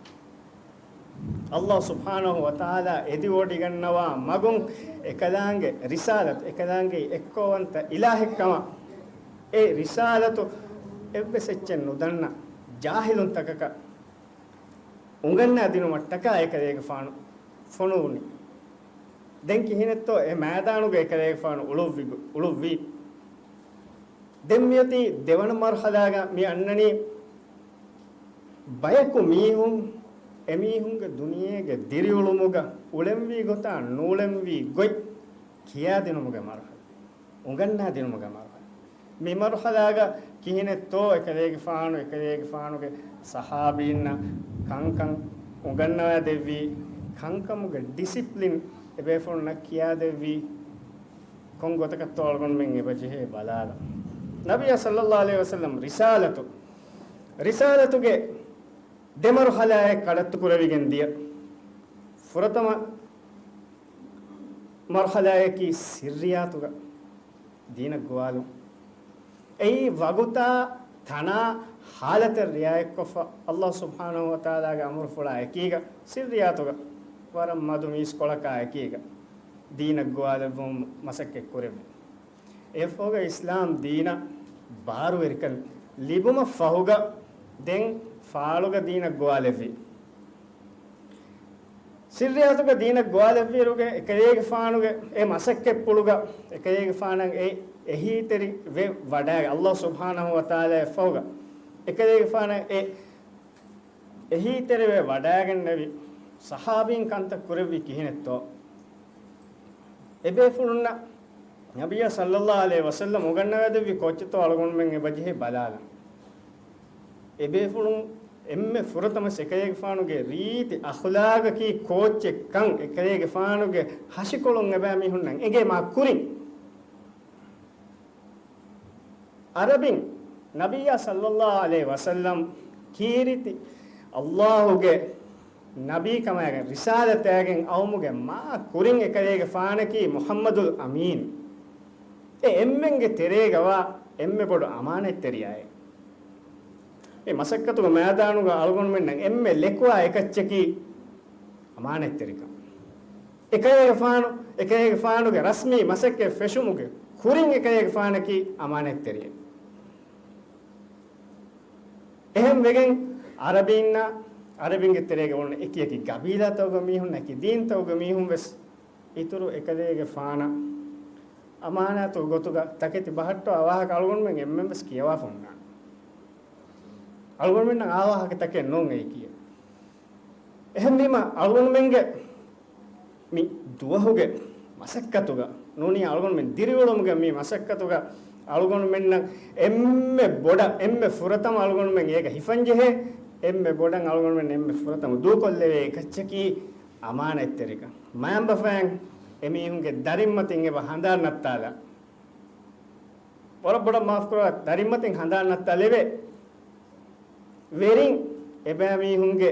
އައްލާހު ސުބްޙާނަހު ވަތަޢާލާ އެދިވޮޑިގަންނަވާ މަގުން އެކަލާނގެ ރިސާލަތު، އެކަލާނގެ އެއްކައުވަންތަ އިލާހެއްކަމަށް، އެ ރިސާލަތު އެއްވެސް އެއްޗެއް ނުދަންނަ ޖާހިލުންތަކަކަށް އުނގަންނާ ދިނުމަށްޓަކާ އެކަލޭގެފާނު ފޮނުވުނީ. ދެން ކިހިނެއްތޯ އެ މައިދާނުގަ އެކަލޭގެފާނު އުޅުއްވި-، އުޅުއްވީ؟ ދެން މިއޮތީ ދެވަނަ މަރުޙަލާގަ މި އަންނަނީ، ބަޔަކު މީހުން އެމީހުންގެ ދުނިޔޭގެ ދިރިއުޅުމުގަ އުޅެންވީ ގޮތާ ނޫޅެންވީ ގޮތް ކިޔާދިނުމުގެ މަރުޙަލާ، އުނގަންނާދިނުމުގެ މަރުޙަލާ. މި މަރުޙަލާގަ ކިހިނެއްތޯ އެކަލޭގެފާނު، އެކަލޭގެފާނުގެ ޞަޙާބީންނަށް ކަންކަން އުނގަންނަވާދެއްވީ، ކަންކަމުގެ ޑިސިޕްލިން އެބޭފުޅުންނަށް ކިޔާދެއްވީ، ކޮން ގޮތަކަށްތޯ އަޅުގަނޑުމެން އެބަޖެހޭ ބަލާލަން. ނަބިއްޔާ ޞައްލައްލާހު ޢަލައިހި ވަސައްލަމް ރިސާލަތު، ރިސާލަތުގެ ދެ މަރުޙަލާއެއް ކަޑައްތު ކުރެވިގެން ދިޔަ. ފުރަތަމަ މަރުޙަލާއަކީ ސިއްރިއްޔާތުގަ ދީނަށް ގޮވާލުން. އެއީ ވަގުތާ ތަނާ ޙާލަތެއް ރިޢާޔަތްކޮށްފަ، އައްލާހު ސުބްޙާނަހު ވަތަޢާލާގެ އަމުރުފުޅާ އެކީގަ، ސިއްރިއްޔާތުގަ ވަރަށް މަދު މީސްކޮޅަކާ އެކީގަ ދީނަށް ގޮވާލެއްވުމަށް މަސައްކަތް ކުރެއްވި. އެއަށްފަހުގަ އިސްލާމް ދީނަށް ބާރުވެރިކަން ލިބުމަށްފަހުގަ ދެން ފާޅުގަ ދީނަށް ގޮވާލެއްވި. ސިއްރިއްޔާތުގަ ދީނަށް ގޮވާލެއްވިއިރުގެ އެކަލޭގެފާނުގެ އެ މަސައްކަތްޕުޅުގަ އެކަލޭގެފާނަށް އެ އެހީތެރިވެ ވަޑައިގެން، އައްލާހު ސުބްޙާނަހު ވަތަޢާލާ އެއަށްފަހުގަ އެކަލޭގެފާނަށް އެ އެހީތެރިވެ ވަޑައިގެންނެވި ޞަޙާބީން ކަންތައް ކުރެއްވީ ކިހިނެއްތޯ؟ އެބޭފުޅުންނަށް ނަބިއްޔާ ޞައްލައްލާހު ޢަލައިހި ވަސައްލަމް އުނގަންނަވައިދެއްވި ކޯއްޗެއްތޯ އަޅުގަނޑުމެން އެބަޖެހޭ ބަލާލަން. އެބޭފުޅުން އެންމެ ފުރަތަމަ އެކަލޭގެފާނުގެ ރީތި އަޚްލާގަކީ ކޯއްޗެއްކަން އެކަލޭގެފާނުގެ ހަށިކޮޅުން އެބައިމީހުންނަށް އެނގޭ މާ ކުރިން. ޢަރަބިން ނަބިއްޔާ ޞައްލައްލާހު ޢަލައިހި ވަސައްލަމް ކީރިތި އައްލާހުގެ ނަބީކަމާގެން ރިސާލަތާގެން އައުމުގެ މާ ކުރިން އެކަލޭގެފާނަކީ މުޙައްމަދުލް އަމީން. އެ އެންމެންގެ ތެރޭގަވާ އެންމެ ބޮޑު އަމާނަތްތެރިޔާއެއް. މި މަސައްކަތުގެ މައިދާނުގަ އަޅުގަނޑުމެންނަށް އެންމެ ލެކުވާ އެކައްޗަކީ އަމާނަތްތެރިކަން. އެކަލޭގެފާނު، އެކަލޭގެފާނުގެ ރަސްމީ މަސައްކަތް ފެށުމުގެ ކުރިން އެކަލޭގެފާނަކީ އަމާނަތްތެރިއެއް. އެހެން ވެގެން އަރަބީންނާ، އަރަބިންގެ ތެރޭގަ އޮންނަ އެކި އެކި ގަބީލާތަކުގެ މީހުން، އެކި ދީންތަކުގެ މީހުން ވެސް އިތުރު އެކަލޭގެފާނަށް އަމާނާތު ގޮތުގަ ތަކެތި ބަހައްޓާ ވާހަކަ އަޅުގަނޑުމެން އެންމެން ވެސް ކިޔަވާފަ ހުންނާނެ. އަޅުގަނޑުމެންނަށް އާ ވާހަކަ ތަކެއް ނޫން އެއީ ކީއް. އެހެންވީމަ އަޅުގަނޑުމެންގެ މި ދުވަހުގެ މަސައްކަތުގަ ނޫނީ އަޅުގަނޑުމެން ދިރިއުޅުމުގެ މި މަސައްކަތުގަ އަޅުގަނޑުމެންނަށް އެންމެ ބޮޑަށް، އެންމެ ފުރަތަމަ އަޅުގަނޑުމެން އޭގަ ހިފަންޖެހޭ، އެންމެ ބޮޑަށް އަޅުގަނޑުމެން އެންމެ ފުރަތަމަ ދޫކޮށްލެވޭ އެކައްޗަކީ އަމާނަތްތެރިކަން. މައިންބަފައިން އެމީހުންގެ ދަރިންމަތިން އެބަ ހަނދާން ނައްތާލާ. ވަރަށް ބޮޑަށް މާފުކުރާ، ދަރިންމަތިން ހަނދާން ނައްތާލެވޭ. ވެރިން އެބައިމީހުންގެ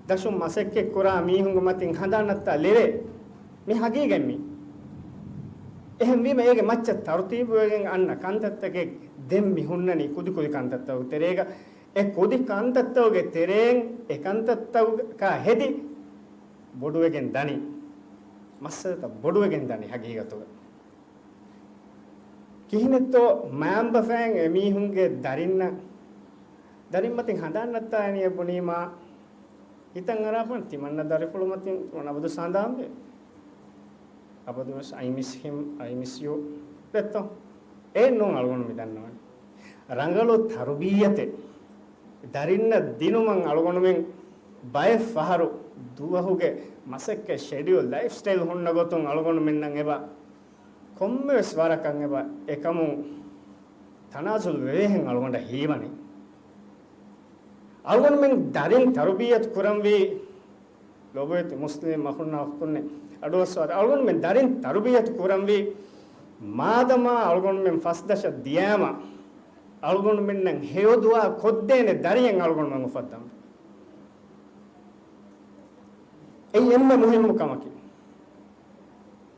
ދަށުން މަސައްކަތްކުރާ މީހުންގެ މަތިން ހަނދާން ނައްތާލެވޭ. މި ހަގީގަތް މީ. އެހެންވީމަ އޭގެ މައްޗަށް ތަރުތީބުވެގެން އަންނަ ކަންތައްތަކެއް ދެން މި ހުންނަނީ ކުދިކުދި ކަންތައްތަކުގެ ތެރޭގަ. އެ ކުދި ކަންތައްތަކުގެ ތެރެއިން އެ ކަންތައްތަކަކާ ހެދި ބޮޑުވެގެން ދަނީ. މައްސަލަތައް ބޮޑުވެގެން ދަނީ ހަގީގަތުގަ. ކިހިނެއްތޯ މައިންބަފައިން އެމީހުންގެ ދަރިންނަށް، ދަރިންމަތިން ހަނދާން ނައްތާލަނީ ބުނީމާ، ހިތަށް އަރާފަން ތިމަންނަ ދަރިފުޅު މަތިން ތިމަން އަބަދު ހަނދާންވޭ. އަބަދުވެސް I miss him, I miss you ދެއްތޯ؟ އެއް ނޫން އަޅުގަނޑު މި ދަންނަވަނީ. ރަނގަޅު ތަރުބިއްޔަތެއް ދަރިންނަށް ދިނުމަށް އަޅުގަނޑުމެން ބައެއް ފަހަރު ދުވަހުގެ މަސައްކަތް ޝެޑިއުލް، ލައިފް ސްޓައިލް ހުންނަ ގޮތުން އަޅުގަނޑުމެންނަށް އެބަ ކޮންމެވެސް ވަރަކަށް އެބަ އެކަމުން ތަނާޒުލް ވެވޭހެން އަޅުގަނޑަށް ހީވަނީ. އަޅުގަނޑުމެން ދަރިން ތަރުބިއްޔަތު ކުރަންވީ، ލޮބުވެތި މުސްލިމް އަޚުންނާ އުޚްތުންނޭ، އަޑުއައްސަވާ. އަޅުގަނޑުމެން ދަރިން ތަރުބިއްޔަތު ކުރަންވީ، މާދަމާ އަޅުގަނޑުމެން ފަސް ދަށަށް ދިޔާމަ، އަޅުގަނޑުމެންނަށް ހެޔޮ ދުޢާ ކޮށްދޭނެ ދަރިއެއް އަޅުގަނޑުމެން އުފައްދަން. އެއީ އެންމެ މުހިއްމު ކަމަކީ.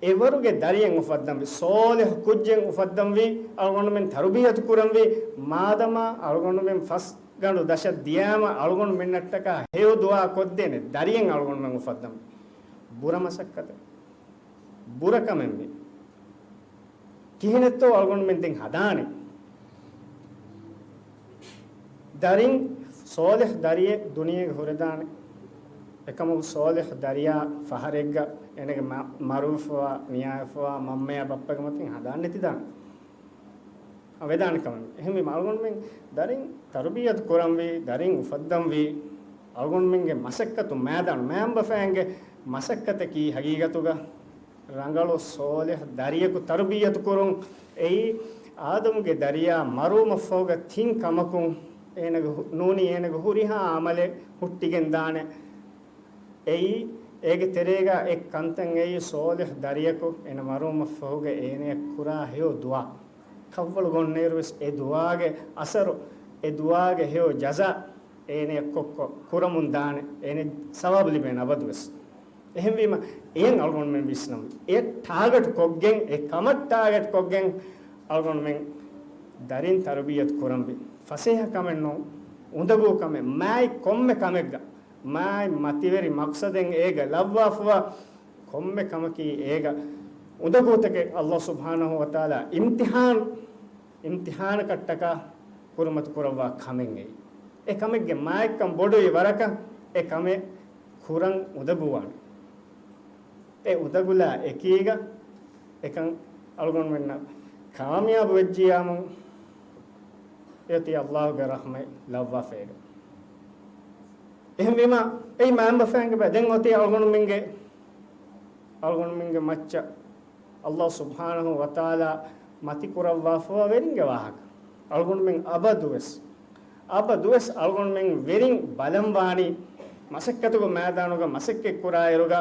އެވަރުގެ ދަރިއެއް އުފައްދަންވީ، ޞާލިޙު ކުއްޖެއް އުފައްދަންވީ، އަޅުގަނޑުމެން ތަރުބިއްޔަތު ކުރަންވީ، މާދަމާ އަޅުގަނޑުމެން ފަސް ގަނޑު ދަށަށް ދިޔާމަ، އަޅުގަނޑުމެންނަށްޓަކާ ހެޔޮ ދުޢާ ކޮށްދޭނެ ދަރިއެއް އަޅުގަނޑުމެން އުފައްދަންވީ. ބުރަ މަސައްކަތެއް. ބުރަ ކަމެއް މީ. ކިހިނެއްތޯ އަޅުގަނޑުމެން ދެން ހަދާނެ؟ ދަރިން ޞާލިޙު ދަރިއެއް ދުނިޔޭގަ ހުރެދާނެ. އެކަމަކު ޞާލިޙު ދަރިޔާ ފަހަރެއްގަ އޭނަގެ މަ-، މަރުވެފަވާ، ނިޔާވެފަވާ މަންމަޔާ ބައްޕަގެ މަތިން ހަނދާން ނެތިދާނެ. ވެދާނެ ކަމެއް. އެހެންވީމަ އަޅުގަނޑުމެން ދަރިން ތަރުބިއްޔަތު ކުރަންވީ، ދަރިން އުފައްދަންވީ، އަޅުގަނޑުމެންގެ މަސައްކަތު މައިދާނު، މައިންބަފައިންގެ މަސައްކަތަކީ ހަގީގަތުގަ ރަނގަޅު ޞާލިޙު ދަރިޔަކު ތަރުބިއްޔަތު ކުރުން. އެއީ އާދަމުގެ ދަރިޔާ މަރުވުމަށްފަހުގަ ތިން ކަމަކުން އޭނަގެ ހު-، ނޫނީ އޭނަގެ ހުރިހާ ޢަމަލެއް ހުއްޓިގެން ދާނެ. އެއީ، އޭގެ ތެރޭގަ އެއް ކަންތައް އެއީ ޞާލިޙު ދަރިޔަކު އޭނަ މަރުވުމަށްފަހުގަ އޭނަޔަށް ކުރާ ހެޔޮ ދުޢާ. ކަށްވަޅު ގޮންނައިރުވެސް އެ ދުޢާގެ އަސަރު، އެ ދުޢާގެ ހެޔޮ ޖަޒާ އޭނަޔަށް ކޮށްކޮށް ކުރަމުން ދާނެ، އޭނަ ސަވާބު ލިބޭނެ އަބަދުވެސް. އެހެންވީމަ، އެޔަށް އަޅުގަނޑުމެން ވިސްނަންވީ. އެ ޓާގެޓް ކޮށްގެން، އެ ކަމަށް ޓާގެޓް ކޮށްގެން އަޅުގަނޑުމެން ދަރިން ތަރުބިއްޔަތު ކުރަންވީ. ފަސޭހަ ކަމެއް ނޫން، އުނދަގޫ ކަމެއް، މާތް ކޮންމެ ކަމެއްގަ، މާތް މަތިވެރި މަޤްޞަދެއް އޭގަ ލައްވާފަވާ ކޮންމެ ކަމަކީ އޭގަ އުނދަގޫތަކެއް ﷲ ސުބްޙާނަހޫ ވަތަޢާލާ އިމްތިޙާން، އިމްތިޙާނަކަށްޓަކާ ކުރިމަތި ކުރައްވާ ކަމެއް އެއީ. އެ ކަމެއްގެ މާތްކަން ބޮޑުވި ވަރަކަށް އެ ކަމެއް ކުރަން އުނދަގޫވާނެ. އެ އުނދަގުލާ އެކީގަ އެކަން އަޅުގަނޑުމެންނަށް ކާމިޔާބު ވެއްޖިޔާމު އެއޮތީ ﷲގެ ރަޙްމަތް ލައްވާފައިގަ. އެހެންވީމަ، އެއީ މައިންބަފައިންގެ ބަ-، ދެން އޮތީ އަޅުގަނޑުމެންގެ، އަޅުގަނޑުމެންގެ މައްޗަށް ﷲ ސުބްޙާނަހޫ ވަތަޢާލާ މަތިކުރައްވާފަވާ ވެރިންގެ ވާހަކަ. އަޅުގަނޑުމެން އަބަދުވެސް، އަބަދުވެސް އަޅުގަނޑުމެން ވެރިން ބަލަން ވާނީ މަސައްކަތުގެ މައިދާނުގަ މަސައްކަތް ކުރާއިރުގަ،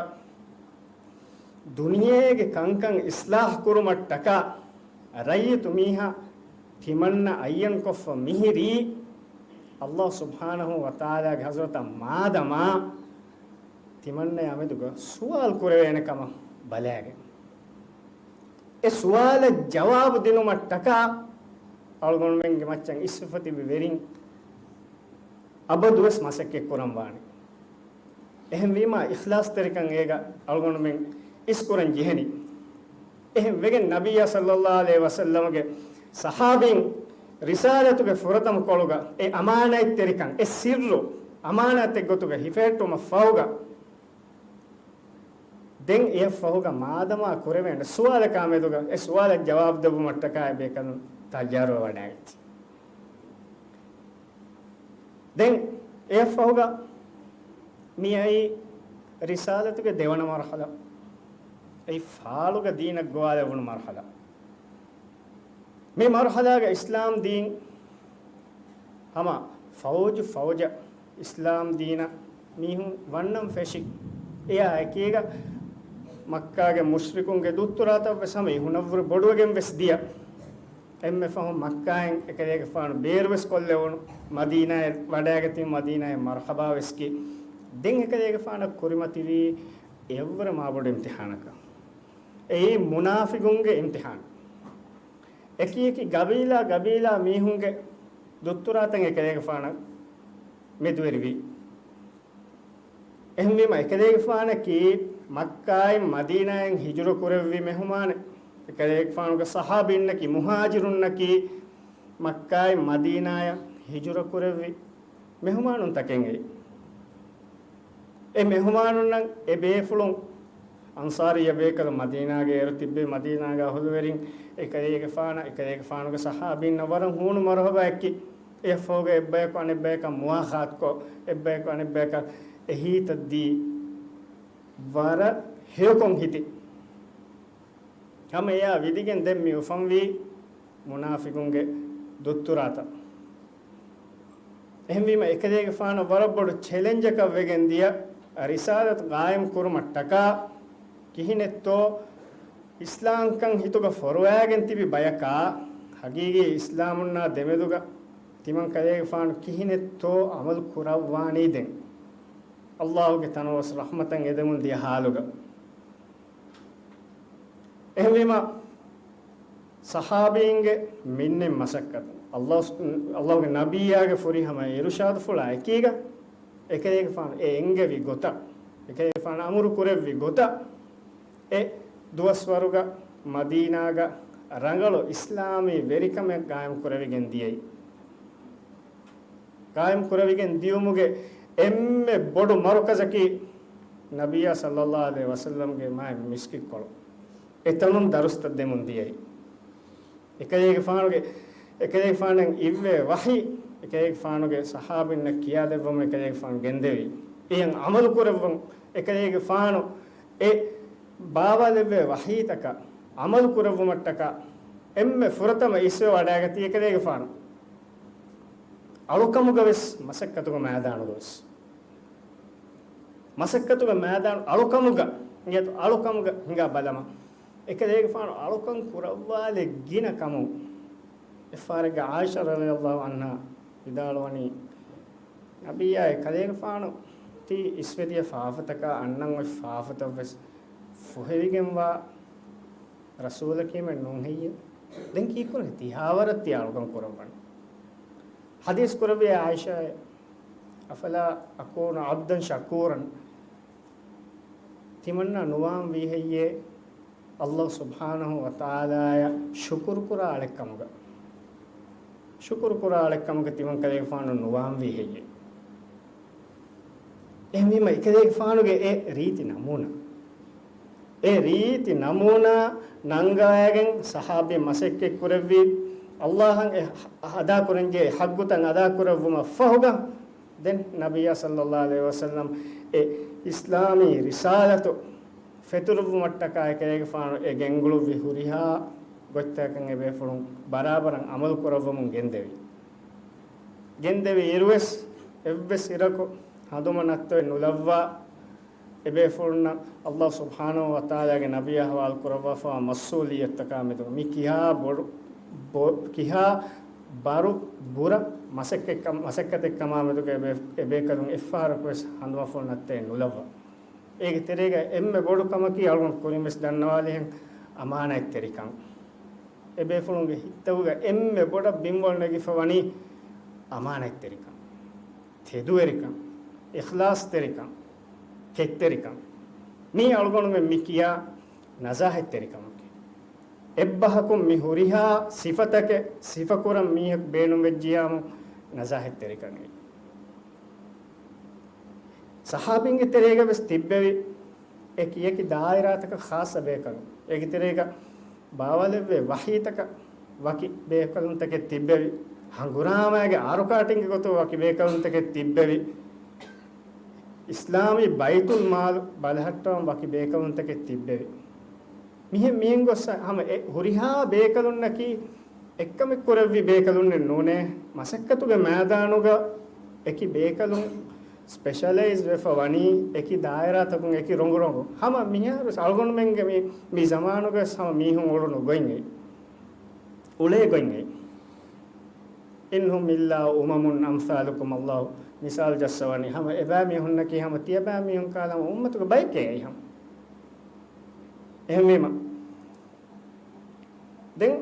ދުނިޔޭގެ ކަންކަން އިޞްލާޙް ކުރުމަށްޓަކާ ރައްޔިތު މީހާ ތިމަންނަ އައްޔަންކޮށްފަ މިހިރީ، ﷲ ސުބްޙާނަހޫ ވަތަޢާލާގެ ޙަޟްރަތަށް މާދަމާ ތިމަންނަޔާ މެދުގަ ސުވާލު ކުރެވޭނެ ކަމަށް ބަލާގެން. އެ ސުވާލަށް ޖަވާބު ދިނުމަށްޓަކާ އަޅުގަނޑުމެންގެ މައްޗަށް އިސްވެފަ ތިބި ވެރިން އަބަދުވެސް މަސައްކަތް ކުރަން ވާނެ. އެހެންވީމާ، އިޚްލާޞްތެރިކަން އޭގަ އަޅުގަނޑުމެން އިސްކުރަން ޖެހެނީ. އެހެން ވެގެން ނަބިއްޔާ ޞައްލައްލާހު ޢަލައިހި ވަސައްލަމަގެ ޞަޙާބީން ރިސާލަތުގެ ފުރަތަމަ ކޮޅުގަ އެ އަމާނަތްތެރިކަން، އެ ސިއްރު އަމާނާތެއް ގޮތުގަ ހިފެހެއްޓުމަށް ފަހުގަ، ދެން އެއަށް ފަހުގަ މާދަމާ ކުރެވޭނެ ސުވާލަކާ މެދުގަ އެ ސުވާލަށް ޖަވާބު ދެއްވުމަށްޓަކާ އެ ބޭކަލުން ތައްޔާރުވެވަޑައިގަތީ. ދެން އެއަށް ފަހުގަ މިއައީ ރިސާލަތުގެ ދެވަނަ މަރުޙަލާ. އެއީ ފާޅުގަ ދީނަށް ގޮވާލެވުނު މަރުޙަލާ. މި މަރުޙަލާގަ އިސްލާމް ދީން ހަމަ ފައުޖު ފައުޖަށް އިސްލާމް ދީނަށް މީހުން ވަންނަން ފެށި. އެއާ އެކީގަ މައްކާގެ މުޝްރިކުންގެ ދުއްތުރާތައް ވެސް ހަމަ އިހުނަށްވުރެ ބޮޑުވެގެން ވެސް ދިޔަ. އެންމެ ފަހުން މައްކާއިން އެކަލޭގެފާނު ބޭރު ވެސް ކޮށްލެވުނު. މަދީނާއަށް ވަޑައިގަތީ މަދީނާއަށް މަރުޙަބާ ވެސް ކި. ދެން އެކަލޭގެފާނަށް ކުރިމަތިވީ އެއަށްވުރެ މާބޮޑު އިމްތިޙާނަކަށް. އެއީ މުނާފިގުންގެ އިމްތިޙާން. އެކި އެކި ގަބީލާ ގަބީލާ މީހުންގެ ދުއްތުރާތައް އެކަލޭގެފާނަށް މެދުވެރިވީ. އެހެންވީމަ އެކަލޭގެފާނަކީ މައްކާއިން މަދީނާއަށް ހިޖުރަ ކުރެއްވި މެހުމާނެއް. އެކަލޭގެފާނުގެ ޞަޙާބީންނަކީ މުހާޖިރުންނަކީ މައްކާއިން މަދީނާއަށް ހިޖުރަ ކުރެއްވި މެހުމާނުންތަކެއް އެއީ. އެ މެހުމާނުންނަށް އެ ބޭފުޅުން އަންޞާރީ ބޭކަލުން މަދީނާގެ އޭރު ތިއްބެވި މަދީނާގެ އަހުލުވެރިން އެކަލޭގެފާނަށް، އެކަލޭގެފާނުގެ ޞަޙާބީންނަށް ވަރަށް ހޫނު މަރުޙަބާއެއްކި. އެއަށްފަހުގަ އެއްބަޔަކު އަނެއްބަޔަކަށް މުވާޚާތުކޮށް، އެއްބަޔަކު އަނެއްބަޔަކަށް އެހީތައްދީ ވަރަށް ހެޔޮކޮށް ހިތި. ހަމަ އެއާ ވިދިގެން ދެން މި އުފަންވީ މުނާފިގުންގެ ދުއްތުރާތައް. އެހެންވީމަ އެކަލޭގެފާނަށް ވަރަށް ބޮޑު ޗެލެންޖަކަށް ވެގެން ދިޔަ ރިސާލަތު ގާއިމް ކުރުމަށްޓަކާ ކިހިނެއްތޯ އިސްލާމްކަން ހިތުގަ ފޮރުވާގެން ތިބި ބަޔަކާ، ހަގީގީ އިސްލާމުންނާ ދެމެދުގަ ތިމަން ކަލޭގެފާނު ކިހިނެއްތޯ އަމަލު ކުރައްވާނީ ދެން؟ އައްލާހުގެ ތަނަވަސް ރަޙްމަތަށް އެދެމުން ދިޔަ ހާލުގަ. އެހެންވީމަ، ޞަޙާބީންގެ މިންނެއް މަސައްކަތު، އައްލާ، އައްލާހުގެ ނަބިއްޔާގެ ފުރިހަމަ އިރުޝާދުފުޅާ އެކީގަ، އެކަލޭގެފާނު އެ އެންގެވި ގޮތަށް، އެކަލޭގެފާނު އަމުރު ކުރެއްވި ގޮތަށް، އެ ދުވަސްވަރުގަ މަދީނާގަ ރަނގަޅު އިސްލާމީ ވެރިކަމެއް ގާއިމް ކުރެވިގެން ދިޔައީ. ގާއިމް ކުރެވިގެން ދިޔުމުގެ އެންމެ ބޮޑު މަރުކަޒަކީ ނަބިއްޔާ ޞައްލައްލާހު ޢަލައިހި ވަސައްލަމްގެ މާތް މިސްކިތްކޮޅު. އެތަނުން ދަރުސްތައް ދެމުން ދިޔައީ. އެކަލޭގެފާނުގެ، އެކަލޭގެފާނަށް އިއްވެ ވަޙީ، އެކަލޭގެފާނުގެ ޞަޙާބީންނަށް ކިޔާދެއްވަމުން އެކަލޭގެފާނު ގެންދެވީ. އެއަށް ޢަމަލު ކުރެއްވުން އެކަލޭގެފާނު އެ ބާވާލެއްވޭ ވަޙީތަކަށް ޢަމަލު ކުރެއްވުމަށްޓަކާ އެންމެ ފުރަތަމަ އިސްވެ ވަޑައިގަތީ އެކަލޭގެފާނު. އަޅުކަމުގަ ވެސް މަސައްކަތުގެ މައިދާނުގަ ވެސް. މަސައްކަތުގެ މައިދާނު އަޅުކަމުގަ، އަޅުކަމުގަ ހިނގާ ބަލަމާ. އެކަލޭގެފާނު އަޅުކަން ކުރައްވާލެއް ގިނަ ކަމުން. އެއްފަހަރެއްގަ ޢާއިޝާ ރަޟިޔައްލާހު ޢަންހާ ވިދާޅުވަނީ، ނަބިއްޔާ، އެކަލޭގެފާނު ތި އިސްވެދިޔަ ފާފަތަކާ އަންނަން އޮތް ފާފަތައް ވެސް ފުހެވިގެންވާ ރަސޫލަކީމެއް ނޫން ހެއްޔެވެ؟ ދެން ކީއްކުރަން ތިހާވަރަށް ތި އަޅުކަން ކުރައްވަނީ؟ ޙަދީޘް ކުރެއްވި ޢާއިޝާއޭ، أفلا أكون عبدا شكورا؟ ތިމަންނާ ނުވާން ވީ ހެއްޔޭ އައްލާހު ސުބްޙާނަހު ވަތަޢާލާއަށް ޝުކުރު ކުރާ އަޅެއްކަމުގަ؟ ޝުކުރު ކުރާ އަޅެއްކަމުގަ ތިމަން ކަލޭގެފާނު ނުވާން ވީ ހެއްޔޭ؟ އެހެންވީމަ އެކަލޭގެފާނުގެ އެ ރީތި ނަމޫނާ، އެ ރީތި ނަމޫނާ ނަންގަވައިގެން ޞަޙާބީން މަސައްކަތް ކުރެއްވީ، އައްލާހަށް އެ އަދާކުރަންޖެހޭ ޙައްޤުތައް އަދާކުރެއްވުމަށް ފަހުގަ، ދެން ނަބިއްޔާ ޞައްލައްލާހު ޢަލައިހި ވަސައްލަމް އެ އިސްލާމީ ރިސާލަތު ފެތުރުއްވުމަށްޓަކާ އެކަލޭގެފާނު އެ ގެންގުޅުއްވި ހުރިހާ ގޮތްތަކަކަށް އެބޭފުޅުން ބަރާބަރަށް ޢަމަލު ކުރައްވަމުން ގެންދެވި. ގެންދެވި އިރުވެސް އެއްވެސް އިރަކު ހަނދުމަ ނައްތަވެ ނުލައްވާ، އެބޭފުޅުންނަށް އައްލާހު ސުބްޙާނަހު ވަތަޢާލާގެ ނަބީ އަޙްވާލު ކުރައްވާފަވާ މަސްއޫލިއްޔަތުތަކާ މެދު މި ކިހާ ބޮޑު، ބޮ-، ކިހާ ބަރު ބުރަ މަސައްކަތް، މަސައްކަތެއް ކަމާ މެދުގަ އެބޭ-، އެބޭކަލުން އެއްފަހަރަކުވެސް ހަނދުމަފުޅު ނައްތައެއް ނުލައްވާ. އޭގެ ތެރޭގަ އެންމެ ބޮޑު ކަމަކީ އަޅުގަނޑު ކުރިންވެސް ދަންނަވާލިހެން އަމާނާތްތެރިކަން. އެބޭފުޅުންގެ ހިތްތަކުގަ އެންމެ ބޮޑަށް ބިންވަޅު ނެގިފަ ވަނީ އަމާނާތްތެރިކަން، ތެދުވެރިކަން، އިޚްލާޞްތެރިކަން، ކެތްތެރިކަން. މީ އަޅުގަނޑުމެން މި ކިޔާ ނަޒާހަތްތެރިކަމަކީ. އެއްބަހަކުން މި ހުރިހާ ސިފަތަކެއް ސިފަކުރަން މީހަކު ބޭނުންވެއްޖިޔާމު ނަޒާހަތްތެރިކަން އެއީ. ޞަޙާބީންގެ ތެރޭގަ ވެސް ތިއްބެވި އެކި އެކި ދާއިރާތަކަށް ޚާއްޞަ ބޭކަލުން. އޭގެ ތެރޭގަ ބާވާލެއްވޭ ވަޙީތަކަށް ވަކި ބޭކަލުންތަކެއް ތިއްބެވި. ހަނގުރާމައިގެ އަރުކާޓިންގެ ގޮތުން ވަކި ބޭކަލުންތަކެއް ތިއްބެވި. އިސްލާމީ ބައިތުލް މާލު ބަލަހައްޓަވަން ވަކި ބޭކަލުންތަކެއް ތިއްބެވި. މިހެން މިހެން ގޮއްސަ ހަމަ އެ ހުރިހާ ބޭކަލުންނަކީ އެއްކަމެއް ކުރެއްވި ބޭކަލުންނެއް ނޫނޭ. މަސައްކަތުގެ މައިދާނުގަ އެކި ބޭކަލުން ސްޕެޝަލައިޒް ވެފަ ވަނީ އެކި ދާއިރާތަކުން އެކި ރޮނގު ރޮނގު. ހަމަ މިހާރު އަޅުގަނޑުމެންގެ މި، މި ޒަމާނުގަ ހަމަ މީހުން އުޅުނު ގޮތް އެއީ. އުޅޭ ގޮތް އެއީ. إن هم إلا أمم أمثالكم. ﷲ މިސާލު ޖައްސަވަނީ ހަމަ އެބައިމީހުންނަކީ ހަމަ ތިޔަބައިމީހުން ކަހަލަ ހަމަ އުއްމަތުގެ ބައެކޭ އެއީ ހަމަ. އެހެންވީމަ ދެން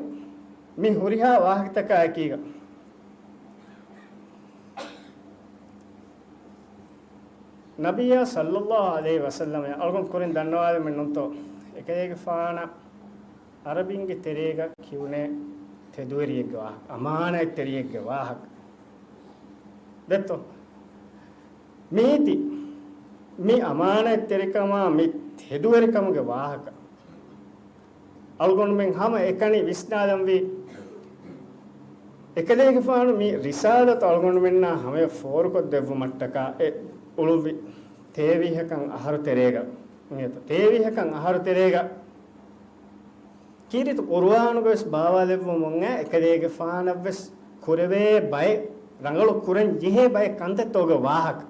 މި ހުރިހާ ވާހަކަތަކާ އެކީގަ ނަބިއްޔާ ޞައްލައްލާހު ޢަލައިހި ވަސައްލަމަ އަޅުގަނޑު ކުރިން ދަންނަވާލަމެއް ނޫންތޯ؟ އެކަލޭގެފާނަށް ޢަރަބިންގެ ތެރޭގަ ކިޔުނޭ ތެދުވެރިއެއްގެ ވާހަކަ، އަމާނާތްތެރިއެއްގެ ވާހަކަ. ދެއްތޯ؟ މީތި މި އަމާނާތްތެރިކަމާ މި ތެދުވެރިކަމުގެ ވާހަކަ އަޅުގަނޑުމެން ހަމަ އެކަނި ވިސްނާލަންވީ، އެކަލޭގެފާނު މި ރިސާލަތު އަޅުގަނޑުމެންނާ ހަމަޔަށް ފޯރުކޮށްދެއްވުމަށްޓަކާ އެ އުޅުއްވި ތޭވީހަކަށް އަހަރު ތެރޭގަ، ތޭވީހަކަށް އަހަރު ތެރޭގަ ކީރިތި ޤުރުއާނުގަވެސް ބާވާލެއްވުމުން އެކަލޭގެފާނަށްވެސް ކުރެވޭ ބައެއް ރަނގަޅު ކުރަން ޖެހޭ ބައެއް ކަންތައްތަކުގެ ވާހަކަ.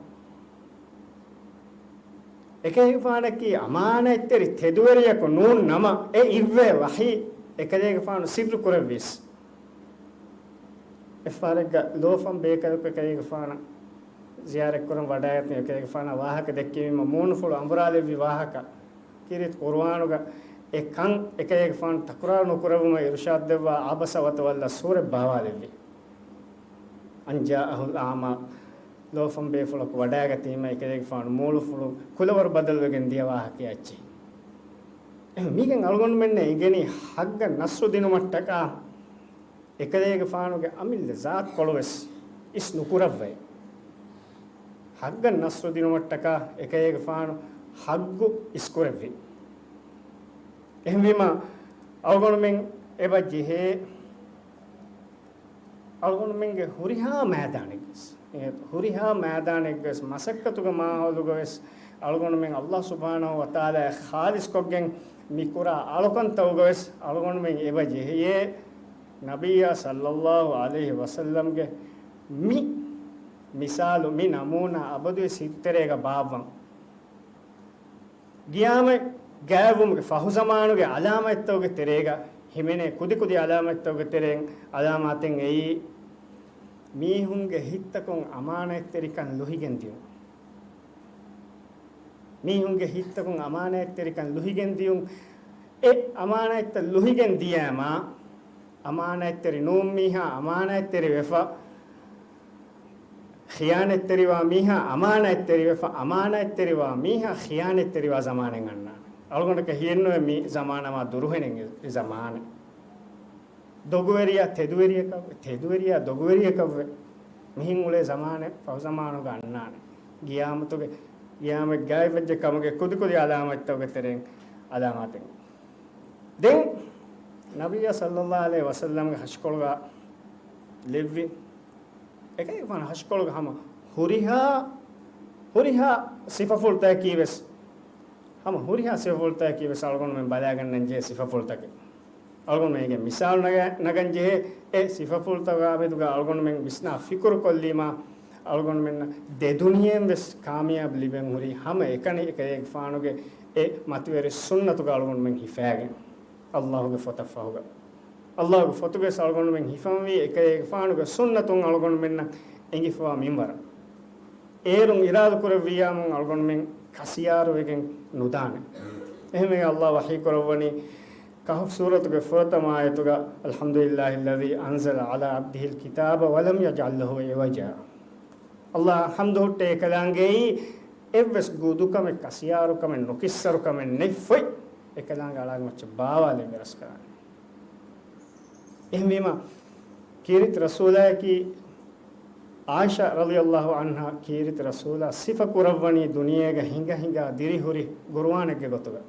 އެކަލޭގެފާނަކީ އަމާނާތްތެރި ތެދުވެރިޔަކު ނޫން ނަމަ، އެ އިއްވޭ ވަޙީ އެކަލޭގެފާނު ސިއްރު ކުރެއްވީސް. އެއްފަހަރެއްގަ ލޯފަން ބޭކަލަކު އެކަލޭގެފާނަށް ޒިޔާރަތްކުރަން ވަޑައިގަތުން އެކަލޭގެފާނަށް ވާހަކަ ދެއްކެވީމަ މޫނުފުޅު އަނބުރާލެއްވި ވާހަކަ. ކީރިތި ޤުރުއާނުގަ އެ ކަން އެކަލޭގެފާނު ތަކުރާރު ނުކުރެއްވުމަށް އިރުޝާދު ދެއްވާ ޢަބަސަ ވަތަވައްލާ ސޫރަތް ބާވާލެއްވި. أن جاءه الأعمى. ލޯފަން ބޭފުޅަކު ވަޑައިގަތީމަ އެކަލޭގެފާނު މޫނުފުޅު ކުލަވަރު ބަދަލުވެގެން ދިޔަ ވާހަކައެއް އެއްޗެއް. އެހެން މީގެން އަޅުގަނޑުމެންނަށް އެނގެނީ ޙައްޤަށް ނަޞްރު ދިނުމަށްޓަކާ އެކަލޭގެފާނުގެ އަމިއްލަ ޒާތުކޮޅުވެސް އިސް ނުކުރައްވައޭ. ޙައްޤަށް ނަޞްރު ދިނުމަށްޓަކާ އެކަލޭގެފާނު ޙައްޤު އިސްކުރެއްވި. އެހެންވީމަ އަޅުގަނޑުމެން އެބަ ޖެހޭ އަޅުގަނޑުމެންގެ ހުރިހާ މައިދާނެއްގަސް، ހުރިހާ މައިދާނެއްގަސް މަސައްކަތުގެ މާހައުލުގަވެސް އަޅުގަނޑުމެން ﷲ ސުބްޙާނަހޫ ވަތަޢާލާ ޚާލިޞްކޮށްގެން މި ކުރާ އަޅުކަންތަކުގަވެސް އަޅުގަނޑުމެން އެބަ ޖެހެޔޭ ނަބިއްޔާ ޞައްލައްލާހު ޢަލައިހި ވަސައްލަމްގެ މި މިސާލު، މި ނަމޫނާ އަބަދުވެސް ހިތުތެރޭގަ ބާއްވަން. ގިޔާމަތް ގާތްވުމުގެ ފަހުޒަމާނުގެ ޢަލާމާތްތަކުގެ ތެރޭގަ ހިމެނޭ ކުދިކުދި ޢަލާމާތްތަކުގެ ތެރެއިން ޢަލާމާތެއް އެއީ، މީހުންގެ ހިތްތަކުން އަމާނާތްތެރިކަން ލުހިގެން ދިޔުން. މީހުންގެ ހިތްތަކުން އަމާނާތްތެރިކަން ލުހިގެން ދިޔުން. އެ އަމާނާތްތައް ލުހިގެން ދިޔައިމާ، އަމާނާތްތެރި ނޫން މީހާ އަމާނާތްތެރި ވެފަ، ޚިޔާނަތްތެރިވާ މީހާ އަމާނާތްތެރިވެފަ، އަމާނާތްތެރިވާ މީހާ ޚިޔާނަތްތެރިވާ ޒަމާނެއް އަންނާނެ. އަޅުގަނޑަކަށް ހިޔެއްނުވޭ މި ޒަމާނާ މާ ދުރުހެނެއް އެ ޒަމާނެއް. ދޮގުވެރިޔާ ތެދުވެރިޔަކަށްވެ، ތެދުވެރިޔާ ދޮގުވެރިޔަކަށްވެ. މިހެން އުޅޭ ޒަމާނެއް ފަހުޒަމާނުގަ އަންނާނެ. ގިޔާމަތުގެ، ގިޔާމަތް ގާތްވެއްޖެ ކަމުގެ ކުދިކުދި ޢަލާމާތްތަކުގެ ތެރެއިން ޢަލާމާތެއް. ދެން ނަބިއްޔާ ޞައްލައްލާހު ޢަލައިހި ވަސައްލަމްގެ ހަށިކޮޅުގަ ލެއްވި އެކަލޭގެފާނު ހަށިކޮޅުގަ ހަމަ ހުރިހާ، ހުރިހާ ސިފަފުޅުތަކަކީ ވެސް، ހަމަ ހުރިހާ ސިފަފުޅުތަކަކީ ވެސް އަޅުގަނޑުމެން ބަލާގަންނަންޖެހޭ ސިފަފުޅުތަކެއް. އަޅުގަނޑުމެން އޭގެ މިސާލު ނަގަ-، ނަގަންޖެހޭ އެ ސިފަފުޅުތަކާ މެދުގަ އަޅުގަނޑުމެން ވިސްނާ ފިކުރު ކޮށްލީމާ، އަޅުގަނޑުމެންނަށް ދެ ދުނިޔެއިން ވެސް ކާމިޔާބު ލިބެން ހުރީ ހަމަ އެކަނި އެކަލޭގެފާނުގެ އެ މަތިވެރި ސުންނަތުގަ އަޅުގަނޑުމެން ހިފައިގެން. ﷲގެ ފޮތަށް ފަހުގަ. ﷲގެ ފޮތުގައި އަޅުގަނޑުމެން ހިފަންވީ އެކަލޭގެފާނުގެ ސުންނަތުން އަޅުގަނޑުމެންނަށް އެނގިފަވާ މިންވަރަށް. އޭރުން އިރާދަކުރެއްވިއްޔާމު އަޅުގަނޑުމެން ކަސިޔާރުވެގެން ނުދާނެ. އެހެންވެ ﷲ ވަޙީ ކުރައްވަނީ ކަހްފް ސޫރަތުގެ ފުރަތަމަ އާޔަތުގަ، الحمد لله الذي أنزل على عبده الكتاب ولم يجعل له عوجا. ﷲ އަށް ޙަމްދު ހުއްޓޭ އެކަލާނގެއީ އެއްވެސް ގުދުކަމެއް، ކަސިޔާރުކަމެއް، ނުކިއްސަރުކަމެއް ނެތްފޮތް އެކަލާނގެ އަޅާގެ މައްޗަށް ބާވާލެއްވި ރަސްކަލާނގެ. އެހެންވީމަ، ކީރިތި ރަސޫލާއަކީ، ޢާއިޝާ ރަޟިޔަﷲ ޢަންހާ ކީރިތި ރަސޫލާ ސިފަ ކުރައްވަނީ ދުނިޔޭގަ ހިނގަ ހިނގާ ދިރިހުރި ޤުރުއާނެއްގެ ގޮތުގަ.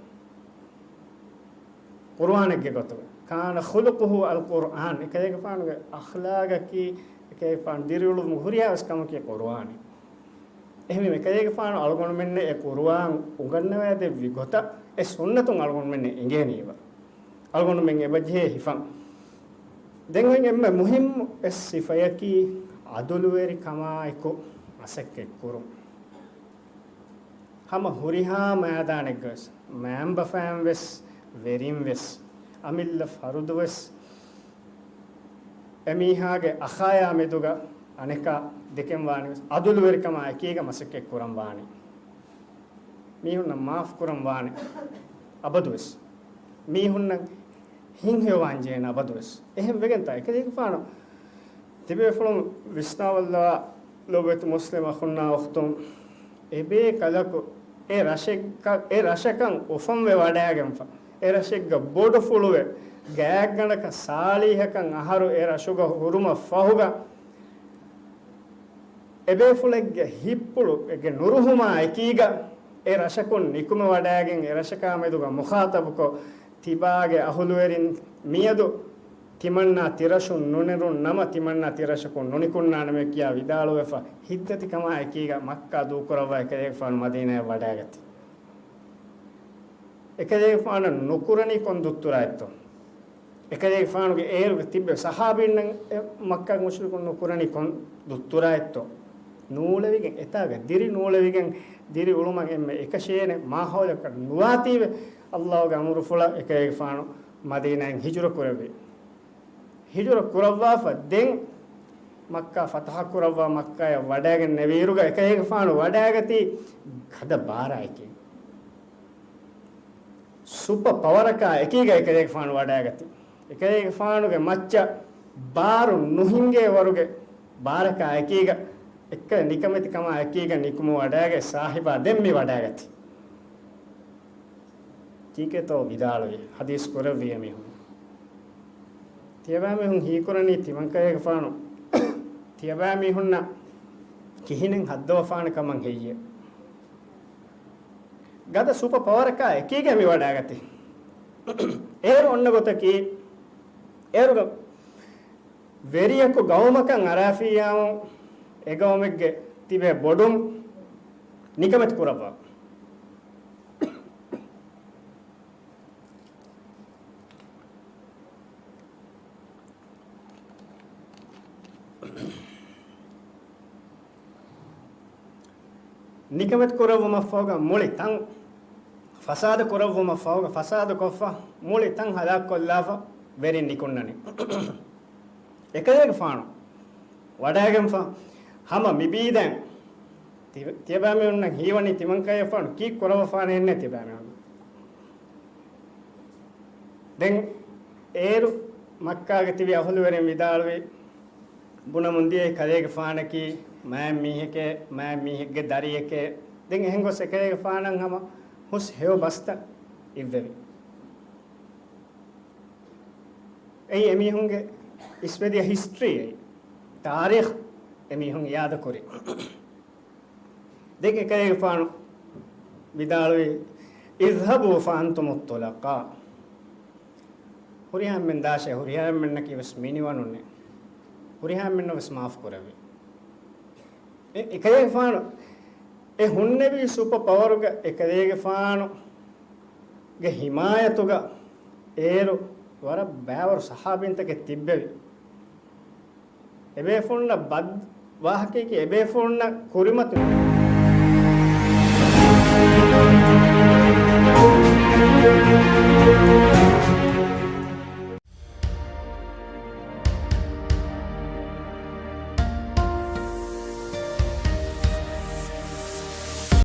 ޤުރުއާނެއްގެ ގޮތުގަ. كان خلقه القرآن. އެކަލޭގެފާނުގެ އަޚްލާގަކީ، އެކަލޭގެފާނު ދިރިއުޅުމުގެ ހުރިހާ ވެސް ކަމަކީ ޤުރުއާނެއް. އެހެންވީމަ، އެކަލޭގެފާނު އަޅުގަނޑުމެންނަށް އެ ޤުރުއާން އުނގަންނަވައިދެއްވި ގޮތަށް އެ ސުންނަތުން އަޅުގަނޑުމެންނަށް އެނގޭނީބަ. އަޅުގަނޑުމެން އެބަޖެހޭ ހިފަން. ދެން އޮތް އެންމެ މުހިއްމު އެއް ސިފަޔަކީ ޢަދުލުވެރިކަމާއެކު މަސައްކަތްކުރުން. ހަމަ ހުރިހާ މައިދާނެއްގަވެސް، މައިންބަފައިންވެސް، ވެރިންވެސް، އަމިއްލަ ފަރުދުވެސް، އެމީހާގެ އަޚާޔާ މެދުގަ އަނެކާ ދެކެން ވާނެވެސް، ޢަދުލުވެރިކަމާ އެކީގަ މަސައްކަތްކުރަން ވާނެ. މީހުންނަށް މާފް ކުރަން ވާނެ އަބަދުވެސް. މީހުންނަށް ހިތްހެޔޮވާން ޖެހޭނެ އަބަދުވެސް. އެހެން ވެގެންތާ އެކަލޭގެފާނު ތިބޭފުޅުން ވިސްނާވައްލާ، ލޮބުވެތި މުސްލިމް އަޚުންނާ އުޚްތުން، އެބޭކަލަކު އެ ރަށެއްކަ-، އެ ރަށަކަށް އުފަންވެ ވަޑައިގެންފަ، އެ ރަށެއްގަ ބޮޑުފުޅުވެ، ގާތްގަނޑަކަށް ޞާލިޙަކަށް އަހަރު އެ ރަށުގަ ހުރުމަށް ފަހުގަ، އެބޭފުޅެއްގެ ހިތްޕުޅު އެގެ ނުރުހުމާ އެކީގަ، އެ ރަށަކުން ނިކުމެވަޑައިގެން، އެ ރަށަކާ މެދުގަ މުޚާޠަބުކޮށް، ތިބާގެ އަހުލުވެރިން މިއަދު ތިމަންނާ ތިރަށުން ނުނެރުން ނަމަ، ތިމަންނާ ތިރަށަކުން ނުނިކުންނާނަމޭ ކިޔާ ވިދާޅުވެފަ، ހިތްދަތިކަމާ އެކީގަ މައްކާ ދޫކުރައްވާ އެކަލޭގެފާނު މަދީނާޔަށް ވަޑައިގަތީ. އެކަލޭގެފާނަށް ނުކުރަނީ ކޮން ދުއްތުރާއެއްތޯ؟ އެކަލޭގެފާނުގެ އޭރުގެ ތިއްބެވި ޞަޙާބީންނަށް އެ މައްކާގެ މުޝްރިކުން ނުކުރަނީ ކޮން ދުއްތުރާއެއްތޯ؟ ނޫޅެވިގެން، އެތާގަ ދިރި ނޫޅެވިގެން، ދިރި އުޅުމަށް އެންމެ އެކަށޭނެ މާހައުލަކަށް ނުވާތީވެ، ﷲ ގެ އަމުރުފުޅަށް އެކަލޭގެފާނު މަދީނާއިން ހިޖުރަ ކުރެއްވި. ހިޖުރަ ކުރައްވާފަ ދެން މައްކާ ފަތަޙަ ކުރައްވާ މައްކާޔަށް ވަޑައިގެންނެވިއިރުގަ އެކަލޭގެފާނު ވަޑައިގަތީ ގަދަ ބާރާއެކޭ. ސުޕަ ޕަވަރަކާ އެކީގަ އެކަލޭގެފާނު ވަޑައިގަތީ. އެކަލޭގެފާނުގެ މައްޗަށް ބާރު ނުހިނގޭ ވަރުގެ ބާރަކާ އެކީގަ، އެއްކަލަ ނިކަމެތިކަމާ އެކީގަ ނިކުމެވަޑައިގަތް ސާހިބާ ދެން މި ވަޑައިގަތީ. ކީކޭތޯ ވިދާޅުވި، ހަދީސް ކުރެއްވި އެމީހުން. ތިޔަބައިމީހުން ހީކުރަނީ ތިމަންކަލޭގެފާނު ތިޔަބައިމީހުންނަށް ކިހިނެއް ހައްދަވަފާނެ ކަމަށް ހެއްޔޭ؟ ގަދަ ސުޕަ ޕަވަރަކާ އެކީގަ މި ވަޑައިގަތީ. އޭރު އޮންނަ ގޮތަކީ، އޭރުގަ ވެރިޔަކު ގައުމަކަށް އަރާފިއްޔާމު، އެ ގައުމެއްގެ ތިބޭ ބޮޑުން ނިކަމެތި ކުރައްވާ. ނިކަމެތި ކުރެއްވުމަށްފަހުގަ މުޅި ތަން، ފަސާދަ ކުރެއްވުމަށްފަހުގަ ފަސާދަ ކޮށްފަ، މުޅި ތަން ހަލާކުކޮށްލާފަ، ވެރިން ނިކުންނަނީ. އެކަލޭގެފާނު ވަޑައިގެންފަ، ހަމަ މިބީދައިން ތި-، ތިޔަބައިމީހުންނަށް ހީވަނީ ތިމަންކަލޭގެފާނު ކީއްކުރައްވަފާނެއެއްނެއް ތިޔަބައިމީހުން. ދެން އޭރު މައްކާގަ ތިބި އަހުލުވެރިން ވިދާޅުވި، ބުނަމުން ދިޔައީ ކަލޭގެފާނަކީ މާތް މީހެކޭ، މާތް މީހެއްގެ ދަރިއެކޭ. ދެން އެހެން ގޮސް އެކަލޭގެފާނަށް ހަމަ ހުސް ހެޔޮ ބަސްތައް އިއްވެވި. އެއީ އެމީހުންގެ އިސްވެދިޔަ ހިސްޓްރީ އެއީ. ތާރީޚް އެމީހުން އިޔާދަކުރި. ދެން އެކަލޭގެފާނު ވިދާޅުވި، اذهبوا فأنتم الطلقاء. ހުރިހާ އެންމެން ދާށޭ، ހުރިހާ އެންމެންނަކީ ވެސް މިނިވަނުންނޭ. ހުރިހާ އެންމެންނަށް ވެސް މާފު ކުރެއްވި. އެ-، އެކަލޭގެފާނު އެ ހުންނެވީ ސުޕަ ޕަވަރުގަ އެކަލޭގެފާނުގެ ހިމާޔަތުގަ އޭރު ވަރަށް ބައިވަރު ޞަޙާބީންތަކެއް ތިއްބެވި. އެބޭފުޅުންނަށް ބަދް ވާހަކައަކީ އެބޭފުޅުންނަށް ކުރިމަތި